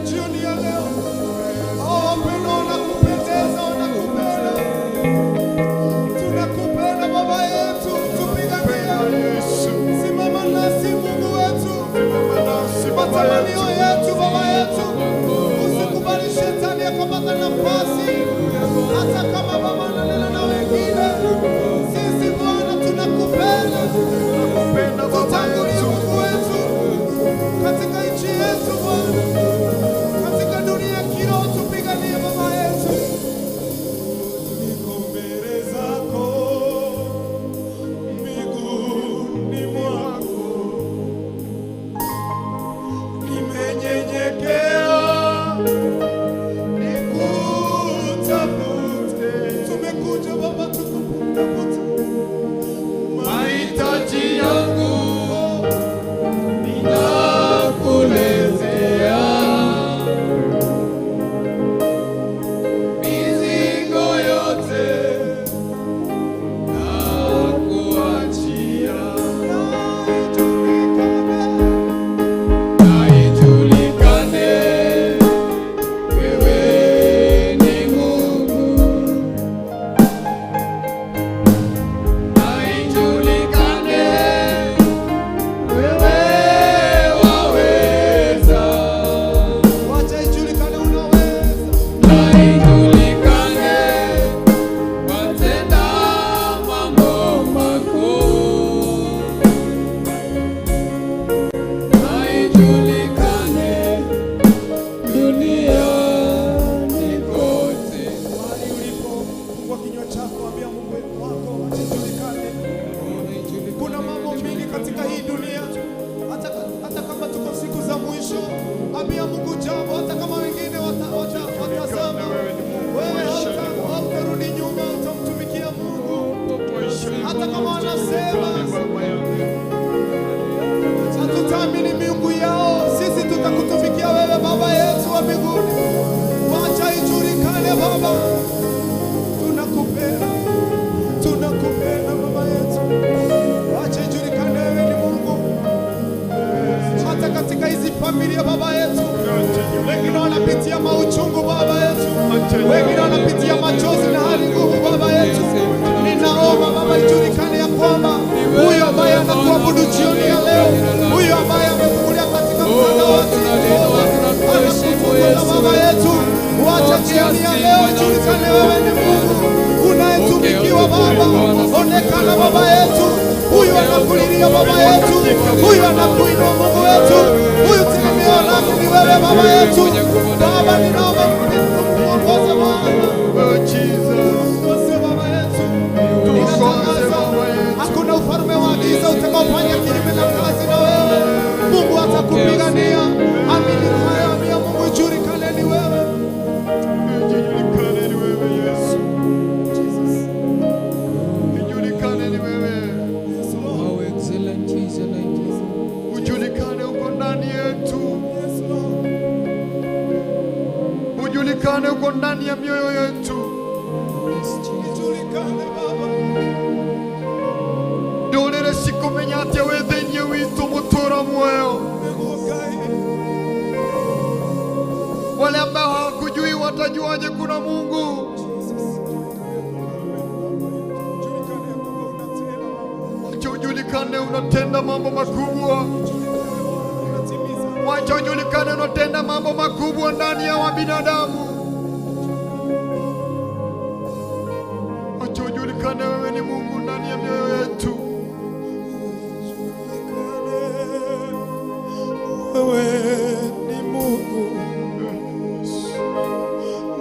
jioni ya leo. Hao wapendwa wanakupendeza, wanakupenda. Tunakupenda Baba yetu, tupiganie. Simama nasi Mungu wetu, matamanio yetu Baba yetu. Usikubali shetani akapata nafasi, hata kama Baba ananena na wengine. Sisi Bwana tunakupenda, tutangulie Mungu wetu katika nchi yetu Bwana, katika dunia ya kiroho tupiganie Baba yetu. Niko mbele zako miguuni mwako, nimenyenyekea nikutafute. Tumekuja Baba tukutafute. Mahitaji yangu ninakuletea, mizigo yote nakuachia. Na ijulikane wewe ni Mungu. Na ijulikane wewe waweza. Wacha ijulikane unaweza. Na ijulikane watenda mambo makuu. Na ijulikane duniani kote. Mahali ulipo, fungua kinywa chako, ambia Mungu wako, acha ijulikane. Kuna mambo mengi katika hii dunia, hata kama tuko siku za mwisho, ambia Mungu jambo, hata kama wengine watazama, wewe hautarudi nyuma, utamtumikia Mungu hata kama wanasema hatutaamini miungu yao, sisi tutakutumikia wewe Baba yetu wa mbinguni. Wacha ijulikane Baba, tunakupenda, tunakupenda Baba yetu. Wacha ijulikane wewe ni Mungu, hata katika hizi familia Baba yetu, wengine wanapitia mauchungu Baba yetu, wengine wanapitia machozi na hali ngumu Baba yetu. Ninaomba Baba, ijulikane ya kwamba huyo ambaye anakuabudu jioni ya leo, huyo ambaye amefungulia katika mtandao wa TikTok, anakutukuza Baba yetu, wacha jioni ya leo ijulikane wewe ni Mungu unayetumikiwa Baba. Onekana Baba yetu, huyu anakulilia Baba yetu, huyu anakuinua Mungu wetu, huyu tegemeo lake ni wewe Baba yetu. Baba, ninaomba muongoze Bwana, muongoze Baba yetu. Ninatangaza hakuna ufalme wa giza utakaofanya kinyume na kazi na wewe. Mungu atakupigania. Amini haya, ambia Mungu ijulikane ni wewe. Ijulikane ni wewe Yesu. Jesus. Ijulikane ni wewe. Yes, Lord. How excellent is your name. Ujulikane uko ndani yetu. Yes, Lord. Ujulikane uko ndani ya mioyo yetu. Yes, Jesus. Ijulikane Baba. Ndũrĩrĩ cikũmenya atĩa wĩ thĩinĩ witũ mũtũũra muoyo. Nĩguo Ngai. Wale ambao hawakujui watajuaje kuna Mungu? Jesus. Ijulikane ya kwamba unatenda Baba. Wacha ujulikane unatenda mambo makubwa. Ijulikane Bwana unatimiza. Wacha ujulikane unatenda mambo makubwa ndani ya wabinadamu. Wacha ujulikane wewe ni Mungu ndani ya mioyo yetu. Wewe ni Mungu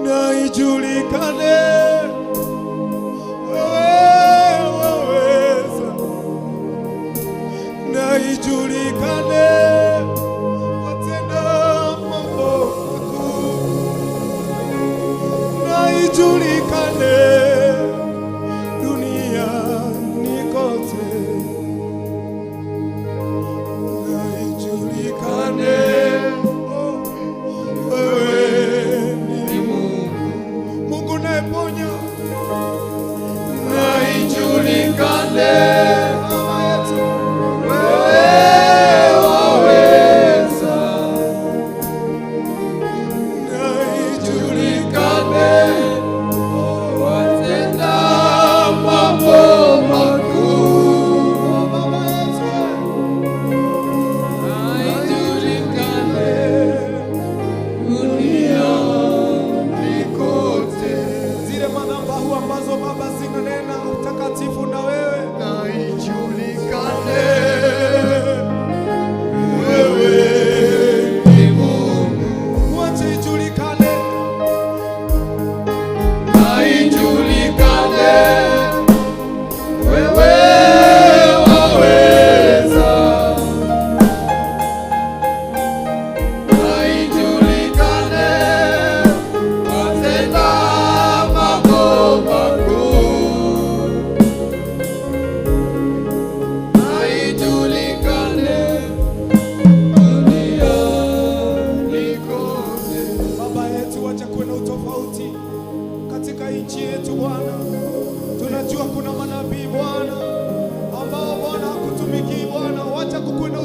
na ijulikane wewe waweza, na ijulikane watenda mambo makuu, na ijulikane duniani kote, na ijulikane oh, wewe ni Mungu. Mungu unayeponya,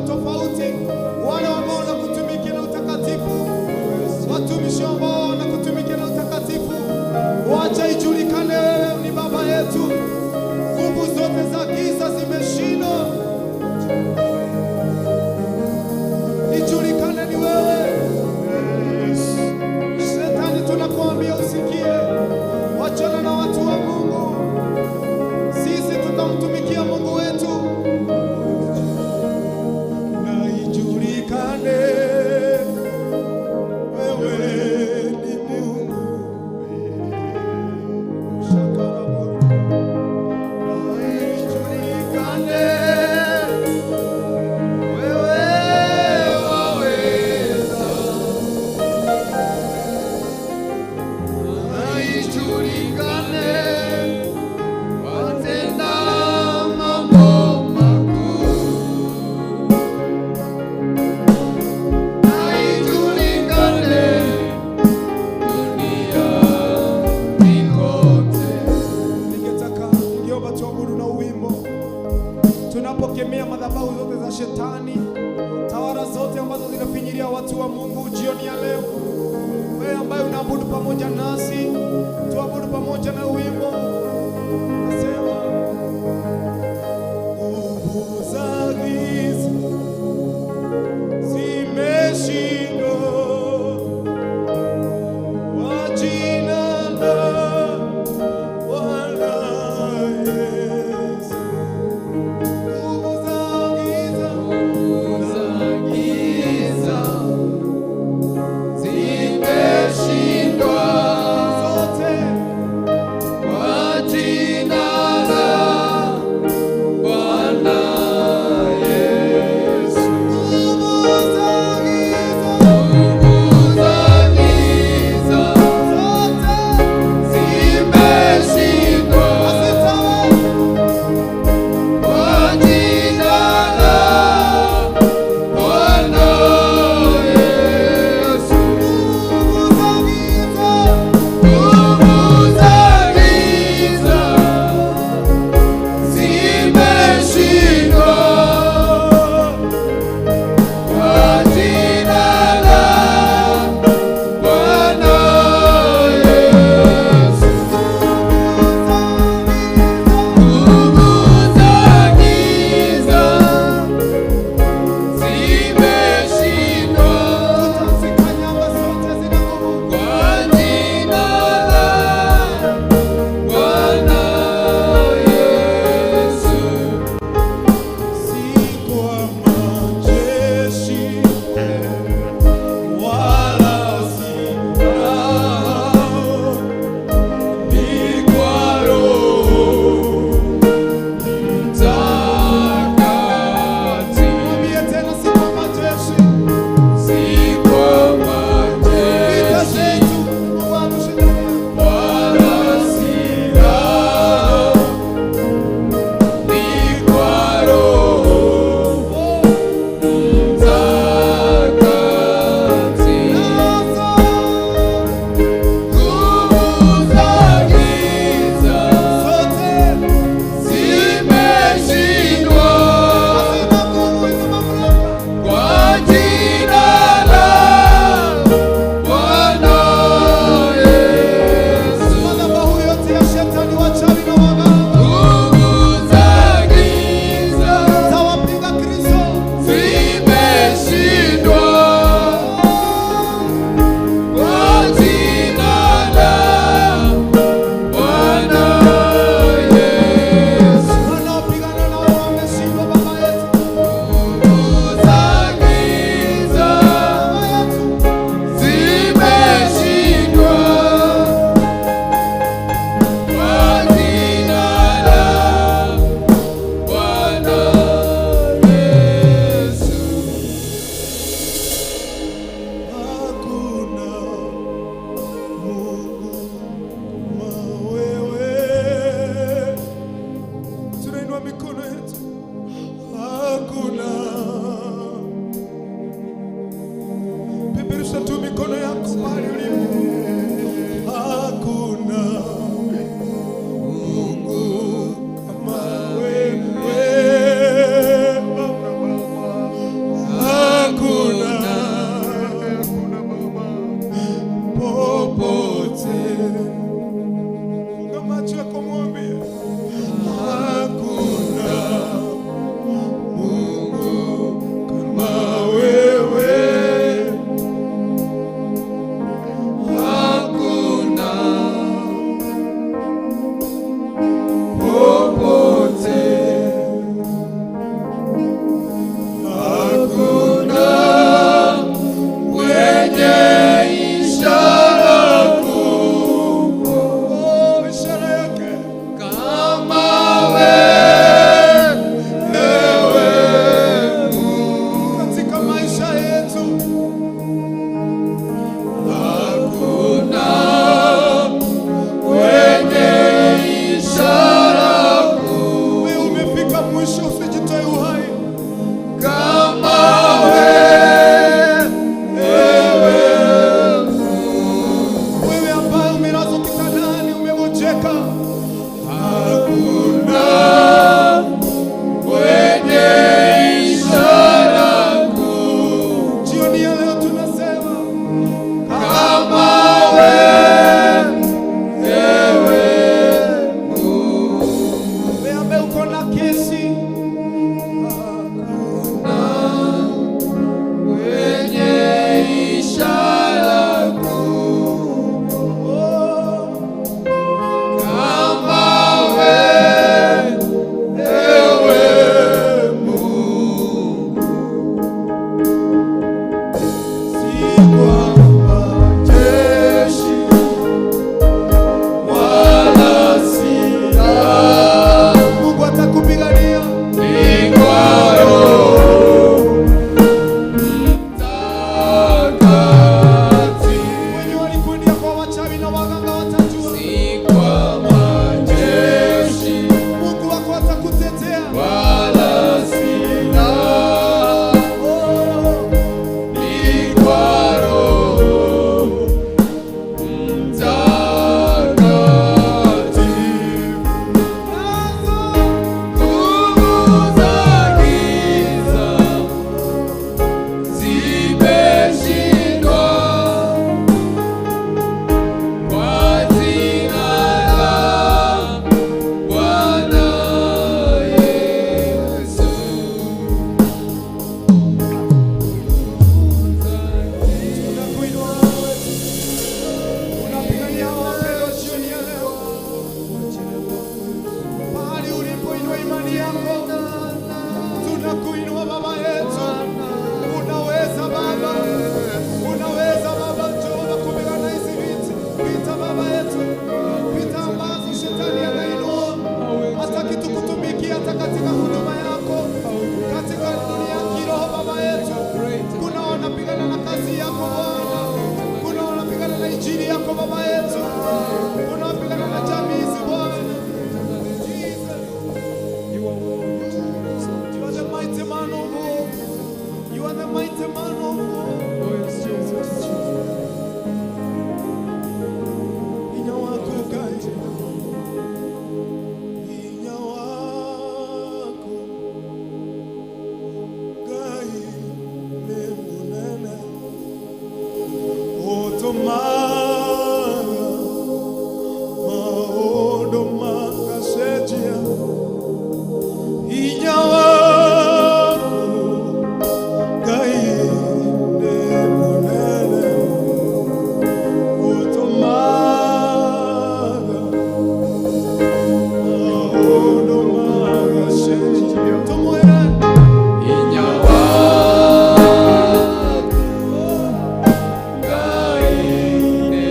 utofauti, wale ambao wanakutumikia na utakatifu, watumishi ambao wanakutumikia na utakatifu, wacha ijulikane wewe ni Baba yetu. Nguvu zote za giza zimeshindwa, ijulikane ni wewe. Shetani, tunakuambia usikie, wachana na watu wa Mungu. Sisi tutamtumikia Mungu wetu. Na ijulikane wewe ni Mungu. Shakara Bwana. Na ijulikane wewe waweza. Na ijulikane watenda mambo makuu. Na ijulikane duniani kote. Ningetaka ningeomba tuabudu na uwimbo tunapokemea madhabahu zote za shetani, tawara zote ambazo zinafinyilia watu wa Mungu jioni ya leo. Wewe ambaye unaabudu pamoja nasi, tuabudu pamoja na wimbo. Nasema nguvu za giza zimeshindwa kwa jina la Bwana Yesu. Nguvu za giza Nguvu za giza zimeshindwa zote kwa jina la Bwana Yesu. Nguvu za giza Nguvu za giza zote zimeshindwa hazitaweza kwa jina la Bwana Yesu. Nguvu za giza Nguvu za giza zimeshindwa kwa jina la Bwana Yesu. Nguvu za giza zimeshindwa tutazikanyanga zote, zina nguvu kwa jina la Bwana Yesu. Si kwa majeshi wala silaha, Ni kwa Roho Mtakatifu. Mwambie tena, si kwa majeshi, Si kwa vita majeshi zetu Mungu atushindania. wala silaha, ni kwa Roho Mtakatifu. Nguvu za giza Zote zimeshindwa hazina nguvu, ina mamlaka. kwa jina la Bwana Yesu. Madhabahu yote ya shetani, wachawi na waganga Nguvu za giza za wapinga Kristo zimeshindwa kwa jina la Bwana Yesu. wanaopigana nao wameshindwa. Baba yetu, Nguvu za giza Baba yetu, zimeshindwa kwa jina la Bwana Yesu. Hakuna Mungu kama wewe. Tunainua mikono yetu, hakuna. Peperusha tu mikono yako mahali ulipo. Hakuna Mungu kama wewe. kwa majeshi wala silaha. Mungu atakupigania. Ni kwa Roho Mtakatifu. Wenye walikuingia kwa wachawi na waganga watajua. Si kwa majeshi Mungu wako atakutetea. wala silaha. Oh, Ni kwa Roho Mtakatifu. nazo Nguvu za giza zimeshindwa kwa jina la Bwana Yesu. tunakuinua wewe. Unapigania wapendwa jioni ya leo. Mahali ulipoinua imani yako, tunakuinua Baba yetu. Unaweza Baba, unaweza Baba, Jehova kupigana hizi vita, vita Baba yetu, vita ambazo shetani anainua, hataki tukutumikia hata katika huduma yako, katika dunia ya kiroho Baba yetu. Kuna wanapigana na kazi yako Bwana, kuna wanapigana na injili yako Baba yetu, kuna wanapigana na jamii hizi Bwana. Jesus. You are the mighty man of war. You are the mighty man of war. Hinya wako Ngai. Hinya wako Ngai nĩ mũnene. Ũtũmaga maũndũ magacenjia. Hinya waku Ngai nĩ mũnene. Ũtũmaga maũndũ magacenjia. Tũmwĩre Hinya waku Ngai nĩ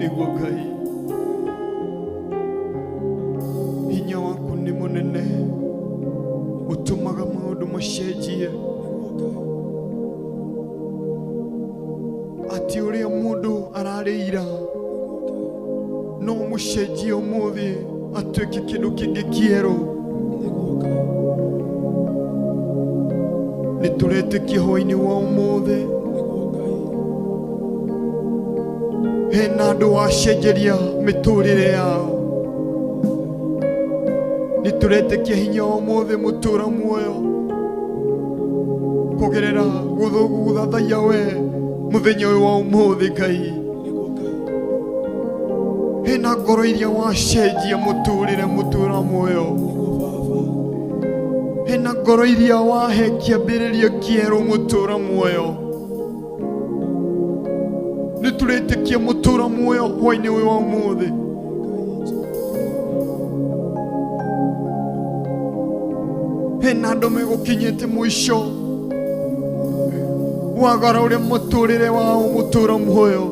Nĩguo Ngai, hinya waku nĩ mũnene, ũtũmaga maũndũ macenjie. Atĩ ũrĩa mũndũ ararĩ ira no mũcenjie ũmũthĩ atuĩke kĩndũ kĩngĩ kĩerũ. Nĩ tũretĩkia hwaĩ-inĩ wa ũmũthĩ hena andũ wacenjeria mĩtũrĩre yao. Nĩ tũretĩkia hinya wa ũmũthĩ mũtũra muoyo kũgerera gũthathaiya we mũthenya ũyũ wa ũmũthĩ Ngai. Hena ngoro iria wacenjia mũtũrĩre mũtũra muoyo. Hena ngoro iria wahe kĩambĩrĩria kĩerũ mũtũra muoyo. Nĩ tũretĩkia mũtũra muoyo hwaĩ-inĩ ũyũ wa ũmũthĩ. Hena andũ megũkinyĩte mũico wagarũre mũtũrĩre wao mũtũra muoyo.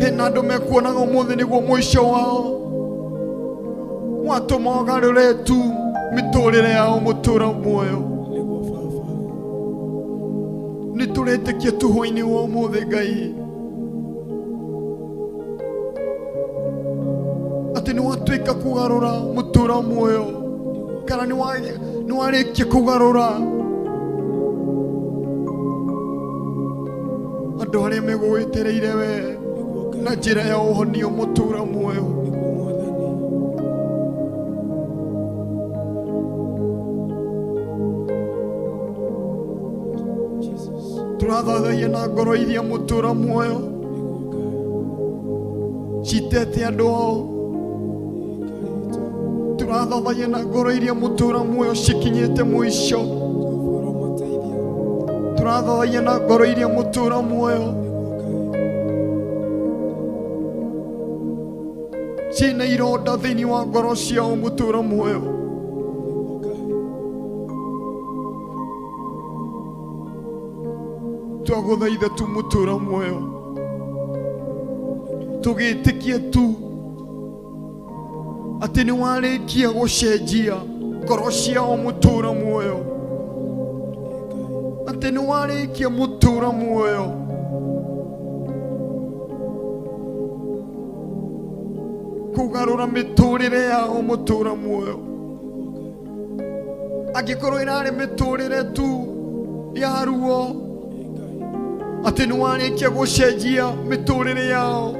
Hena andũ mekuonaga ũmũthĩ nĩguo mũico wao, watũma ũgarũre tu mĩtũrĩre yao mũtũra muoyo. Nĩ tũretĩkia tu hwaĩ-inĩ wa ũmũthĩ Ngai atĩ nĩ watuĩka kũgarũra mũtũra muoyo, kana nĩ warĩkia kũgarũra andũ arĩa megũgwĩtereire we na njĩra ya ũhonio mũtũra muoyo. Tũrathathaia na ngoro iria mũtũra muoyo citete andũ ao. Tũrathathaia na ngoro iria mũtũra muoyo cikinyĩte mũico. Tũrathathaia na ngoro iria mũtũra muoyo ciĩna ironda thĩinĩ wa ngoro ciao mũtũra muoyo. Twagũthaitha tu mũtũra muoyo, tũgĩtĩkie tu atĩ nĩ warĩkia gũcenjia ngoro ciao mũtũra muoyo, atĩ nĩ warĩkia mũtũra muoyo kũgarũra mĩtũrĩre yao mũtũra muoyo. Angĩkorwo ĩrarĩ mĩtũrĩre tu ya ruo, atĩ nĩ warĩkia gũcenjia mĩtũrĩre yao,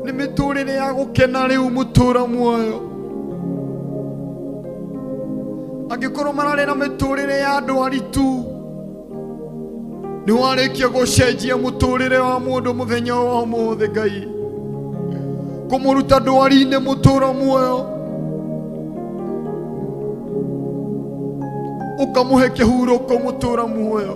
nĩ mĩtũrĩre ya gũkena rĩu mũtũra muoyo. Angĩkorwo mararĩ na mĩtũrĩre ya ndwari tu, nĩ warĩkia gũcenjia mũtũrĩre wa mũndũ mũthenya wa ũmũthĩ Ngai, kũmũruta ndwari-inĩ mũtũra muoyo, ũkamũhe kĩhurũko mũtũra muoyo.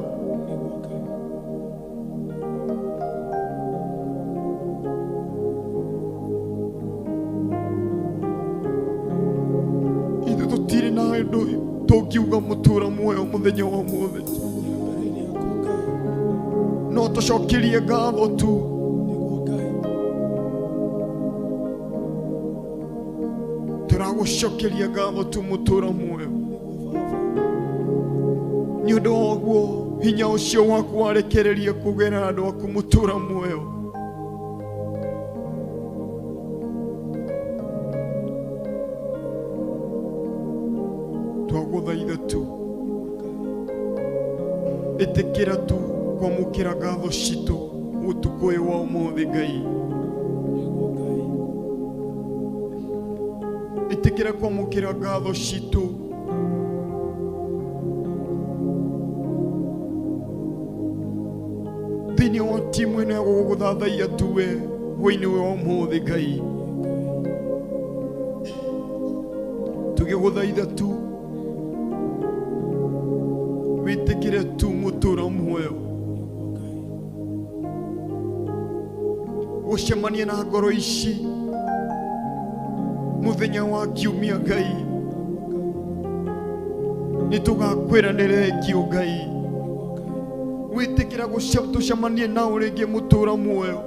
Ithuĩ tũtirĩ na ũndũ tũngiuga mũtũra muoyo mũthenya wa ũmũthĩ, no tũcokerie ngatho tu. Tũragũcokeria ngatho tu mũtũra muoyo nĩ ũndũ wa ũguo hinya ũcio waku warekereria kũgerera andũ aku mũtũra muoyo. Twagũthaitha tu, ĩtĩkĩra tu kwamũkĩra ngatho citũ ũtukũ ũyũ wa ũmũthĩ Ngai. Ĩtĩkĩra kwamũkĩra ngatho citũ thĩinĩ wa timu ĩno ya gũgũthathaiya tu we hwaĩ-inĩ ũyũ wa ũmũthĩ Ngai. Tũgĩgũthaitha tu wĩtĩkĩre tu mũtũra muoyo gũcemania na ngoro ici mũthenya wa kiumia Ngai. Nĩ tũgakwĩra nĩ thengio Ngai, Wĩtĩkĩra tũcemanie nao rĩngĩ mũtũra muoyo.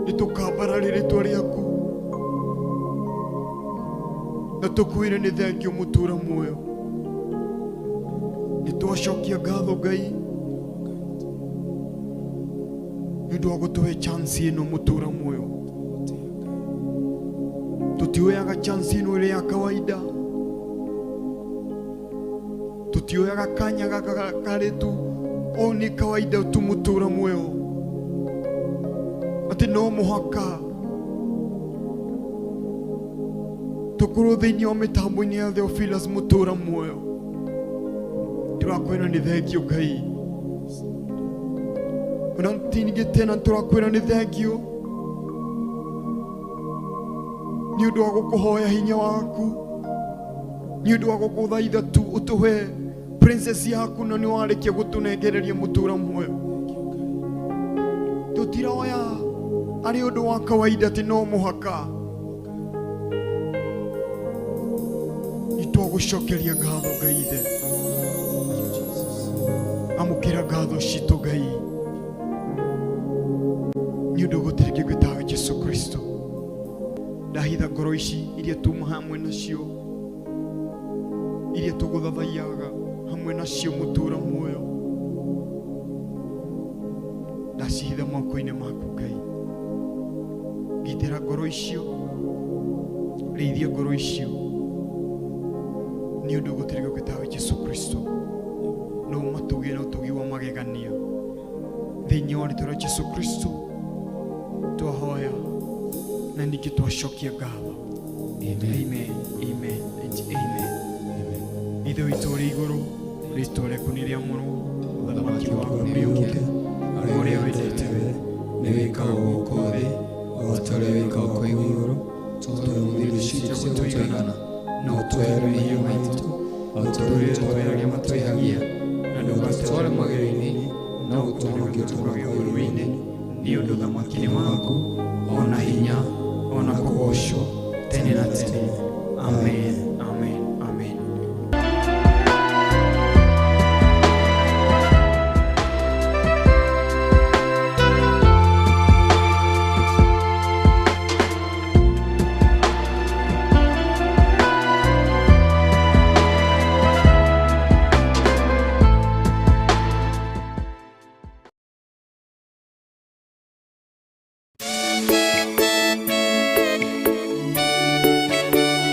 Nĩtũkambararia rĩtwa rĩaku na tũkwĩre nĩ thengio mũtũra muoyo. Nĩtwacokia ngatho Ngai nĩ ũndũ wa gũtũhe chance ĩno mũtũra muoyo. Tũtioyaga chance ĩno ĩrĩ ya kawaida, tutioyaga kanya gaka karĩ tu o nĩ kawaida tu mũtũra muoyo, atĩ no mũhaka tũkorwo thĩinĩ wa mĩtambo-inĩ ya Theophilus mũtũra muoyo. Tũrakwĩra nĩ thengio Ngai, ona ningĩ tena tũrakwĩra nĩ thengio nĩ ũndũ wa gũkũhoya hinya waku, nĩ ũndũ wa gũkũthaitha tu ũtũhe princess yaku na nĩ warĩkia gũtũnengereria mũtũra muoyo. Tũtiroya arĩ ũndũ wa kawaida atĩ no mũhaka. Nĩtwagũcokeria ngatho Ngai ithe, amũkĩra ngatho citũ Ngai nĩ ũndũ gũtirĩ kĩngĩ tawe Jesu Kristo. Ndahitha ngoro ici iria tuma hamwe nacio, iria tũgũthathaiyaga hamwe nacio mũtũra muoyo, ndacihitha moko-inĩ maku Ngai. Gitĩra ngoro icio, rĩithia ngoro icio nĩ ũndũ gũtirĩ kĩngĩ tawe Jesu Kristo. No matũgie na ũtugi wa magegania thĩinĩ wa rĩtwa rĩa Jesu Kristo twahoya na ningĩ twacokia ngatho. Amen, amen and amen. Ithe witũ ũrĩ igũrũ, rĩtwa rĩaku nĩ rĩamũrwo, ũthamaki waku nĩ ũũke, ũrĩa wendete we nĩ wĩkagwo gũkũ thĩ o ta ũrĩa wĩkagwo kũu igũrũ. Tũhe ũmũthĩ irio citũ cia gũtũigana, na ũtũhere mehia maitũ o ta ũrĩa tũheaga matwĩhagia, na ndũgatũtware magerio-inĩ, no ũtũhonokie kuuma ũũru-inĩ. Nĩ ũndũ ũthamaki nĩ waku, ona hinya, ona kũgoocwo tene na tene. Amen, amen, amen.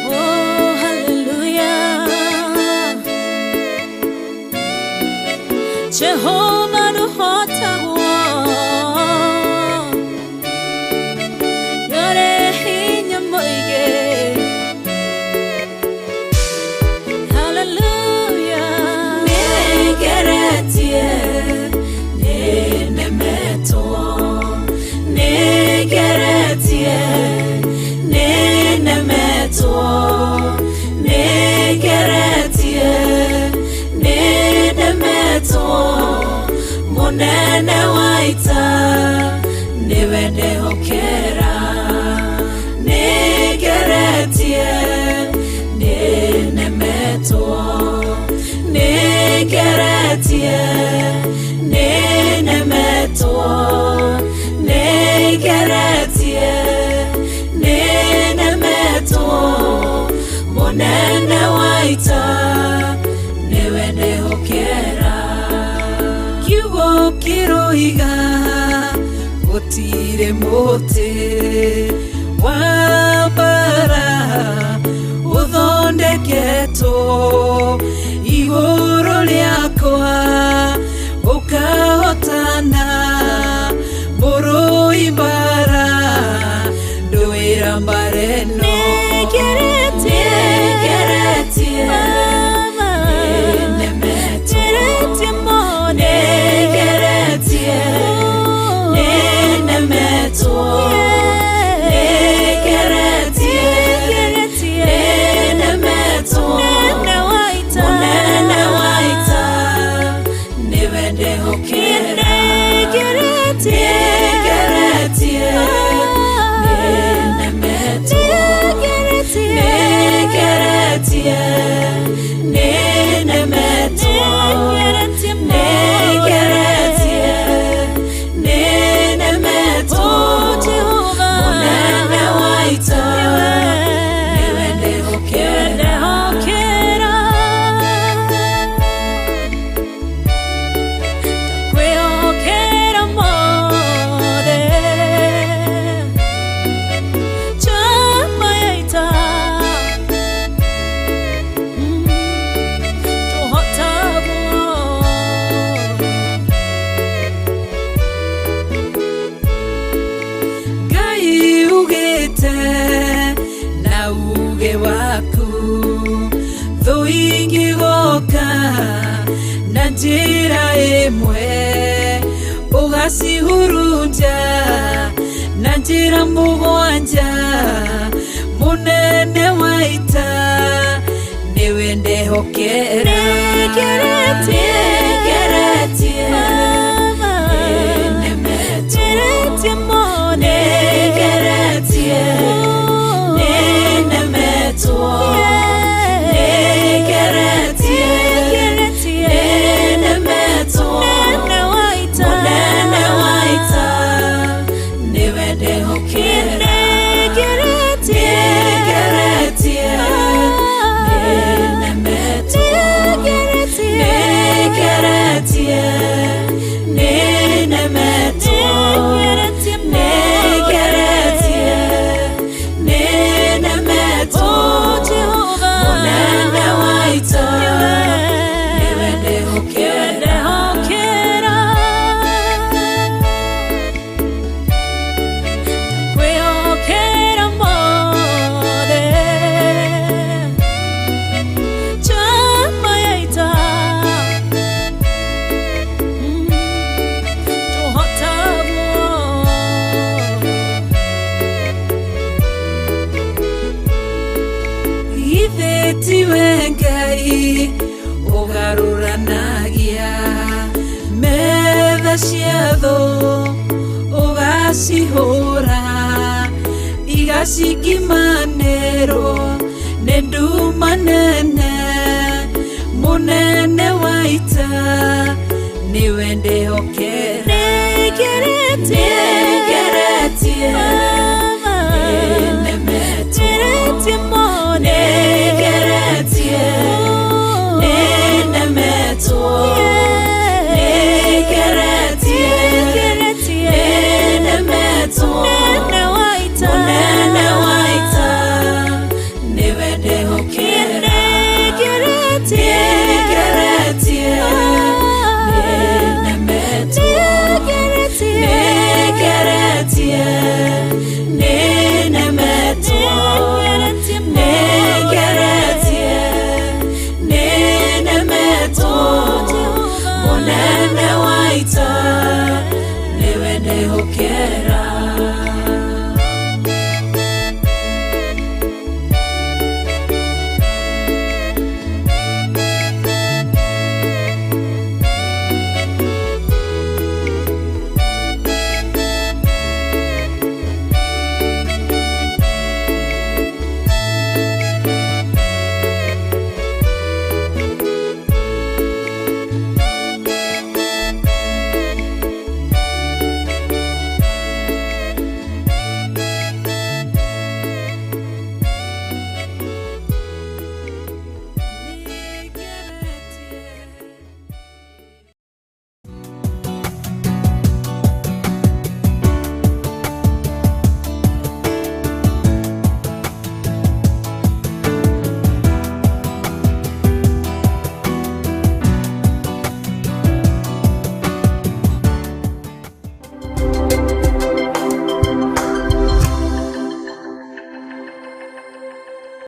Oh, hallelujah. Jehovah nũhotagwo, nĩũrĩ hinya mũingĩ. Hallelujah. Nĩngeretie, nĩnemetwo, nĩngeretie, nĩnemetwo, nĩngeretie, nĩnemetwo, mũnene wa ita nĩwe ndehokera. Nĩngeretie, nĩnemetwo, nĩngeretie, nĩnemetwo, nĩngeretie, nĩnemetwo, mũnene wa ita nĩwe ndehokera. Kiugo kĩroiga gũtirĩ mũtĩ wa mbara ũthondeketwo igũrũ rĩakwa ũkahotana mũrũi mbara ndũĩra mbara ĩno. Nĩngeretie, nĩnemetwo, nĩngeretie, nĩnemetwo, nĩngeretie, nĩnemetwo, Njĩra ĩmwe ũgacihurunja na njĩra mũgwanja mũnene wa ita nĩwe ndehokera nĩngeretie nĩnemetwo nĩngeretie nĩnemetwo nĩngeretie nĩnemetwo mũnene wa ita nĩwe ndehokera nĩngeretie nĩnemetwo nĩngeretie nĩnemetwo nĩngeretie nĩnemetwo mũnene wa ita nĩwe ndehokera. Kwĩhokera mothe chama ya ita tũhotagwo Githĩ tiwe Ngai ũgarũranagia metha cia thũ ũgacihũra igacikimanĩrwo nĩ nduma nene mũnene wa ita nĩwe ndehokera nĩngeretie